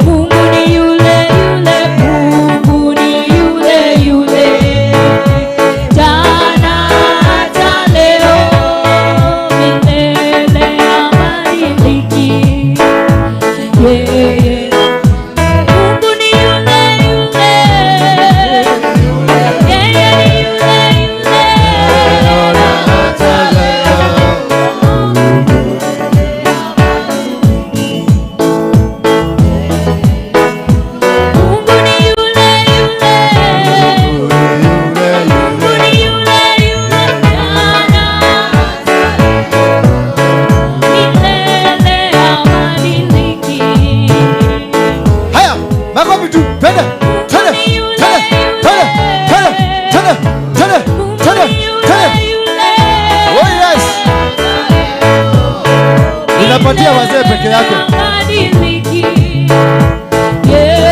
Mungu ni yule yule, Mungu ni yule yule, jana hata leo, milele habadiliki. Yeye Mungu ni yule yule, yeye ni yule yule, Hata leo. Mungu ni yule yule. Mungu ni yule yule, jana milele habadiliki. Haya, makofi tu. Twende, twende, twende, twende, twende, twende, twende, Mungu twende, ni yule twende. yule. Oh yes. Ninapatia wazee peke yake. Habadiliki. Yeye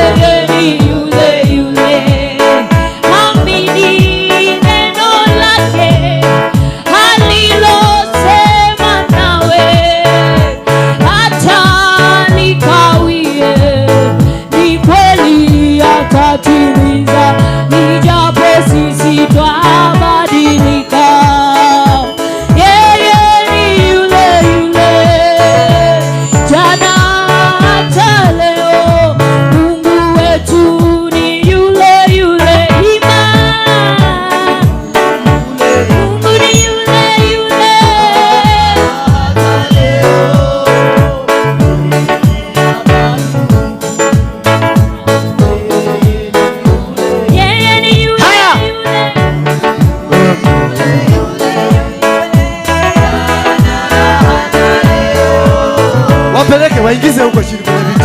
Waingize huko chini kwenye viti.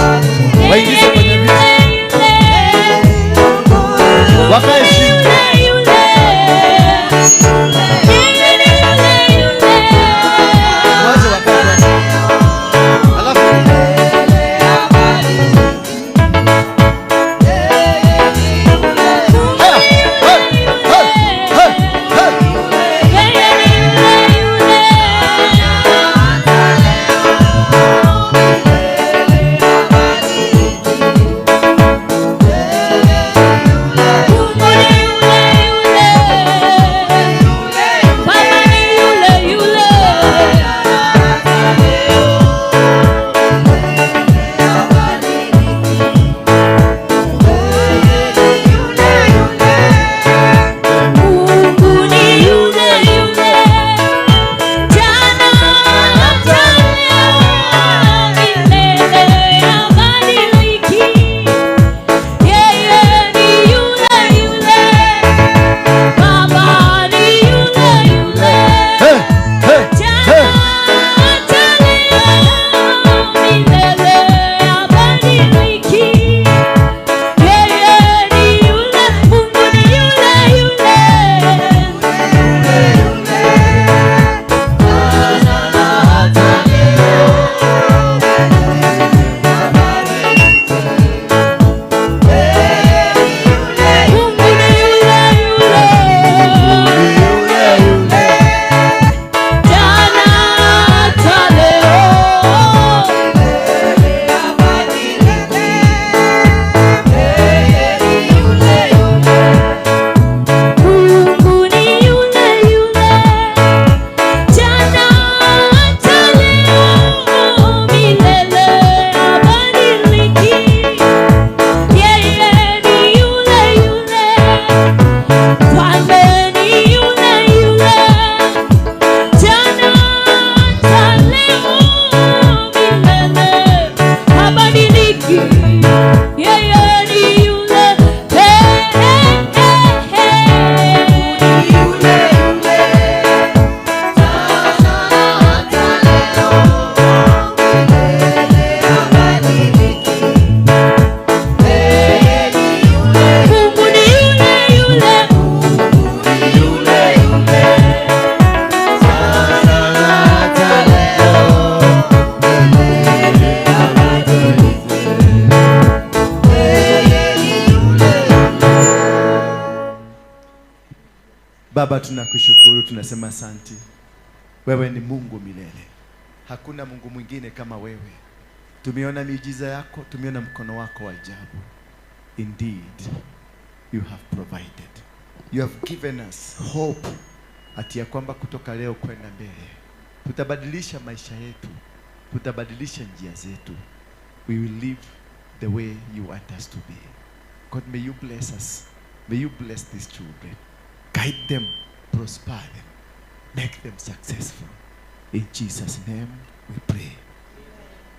Waingize kwenye viti. Wakae chini. Wacha wakae kwanza. Alafu Baba, tunakushukuru, tunasema asanti. Wewe ni Mungu milele. Hakuna Mungu mwingine kama wewe. Tumeona miujiza yako, tumeona mkono wako wa ajabu. Indeed, you have provided. You have given us hope ati ya kwamba kutoka leo kwenda mbele tutabadilisha maisha yetu, tutabadilisha njia zetu. We will live the way you want us to be. God, may you bless us. May you bless these children. Guide them, prosper them, make them successful. In Jesus' name we pray.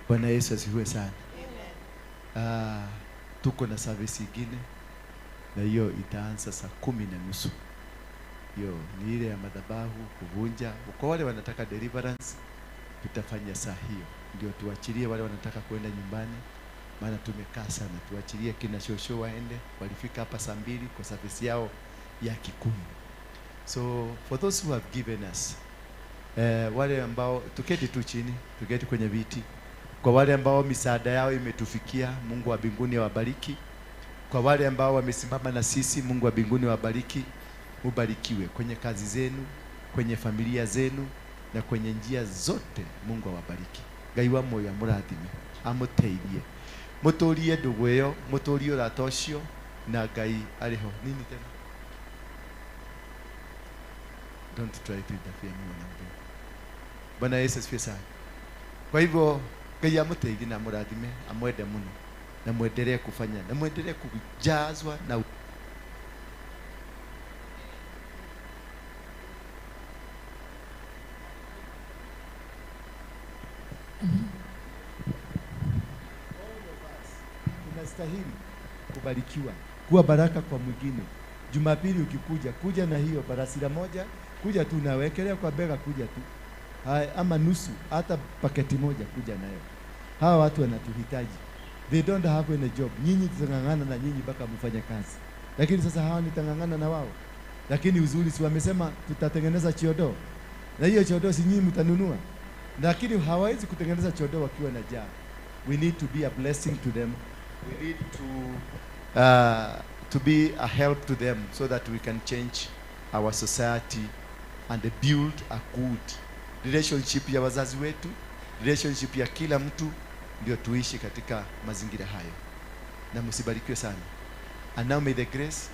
Bwana Yesu asifiwe sana. Tuko na service ingine na hiyo itaanza saa 10:30. Hiyo ni ile ya madhabahu kuvunja. Kwa wale wanataka deliverance tutafanya saa hiyo. Ndio tuachilie wale wanataka kwenda nyumbani, maana tumekaa sana. Tuachilie kina shosho waende, walifika hapa saa 2 kwa service yao ya Kikuyu. So for those who have given us, wale ambao tuketi tu chini, tuketi kwenye viti. Kwa wale ambao misaada yao imetufikia, Mungu wa mbinguni awabariki. Kwa wale ambao wamesimama na sisi, Mungu wa mbinguni awabariki. Mubarikiwe kwenye kazi zenu, kwenye familia zenu na kwenye njia zote. Mungu awabariki. Ngai wa moyo amurathime, amuteithie. Muturie ndugu iyo, muturie urata ucio na Ngai ariho. Nini tena? Don't try to interfere mwanangu. Bwana Yesu asifiwe sana. Kwa hivyo Ngai amuteithie na amurathime, amwende muno na muendelee kufanya na muendelee kujazwa na tunastahili kubarikiwa, kuwa baraka kwa mwingine. Jumapili ukikuja, kuja na hiyo barasira moja, kuja tu nawekelea kwa bega, kuja tu. Hai, ama nusu, hata paketi moja kuja nayo. Hawa watu wanatuhitaji. They don't have any job. Nyinyi tutang'ang'ana na nyinyi mpaka mfanye kazi. Lakini sasa hawa nitang'ang'ana na wao. Lakini uzuri si wamesema tutatengeneza chiodoo. Na hiyo chiodoo si nyinyi mtanunua. Lakini hawawezi kutengeneza chiodoo wakiwa na njaa. We need to be a blessing to them. We need to be a help to them so that we can change our society and build a good relationship ya wazazi wetu, relationship ya kila mtu, ndio tuishi katika mazingira hayo. Na msibarikiwe sana. And now may the grace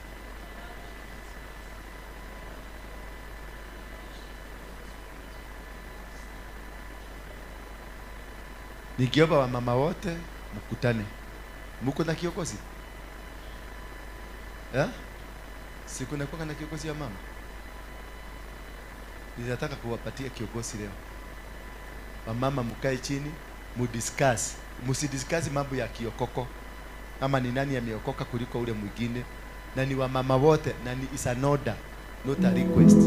nikiomba wamama wote mkutane. Mko na kiongozi? Eh? Si kuna kuwa na kiongozi ya mama? Ninataka kuwapatia kiongozi leo. Wamama mkae chini, mudiscuss. Msidiscuss mambo ya kiokoko. Ama ni nani ameokoka kuliko ule mwingine. Na ni wamama wote, na ni is an order, not a request.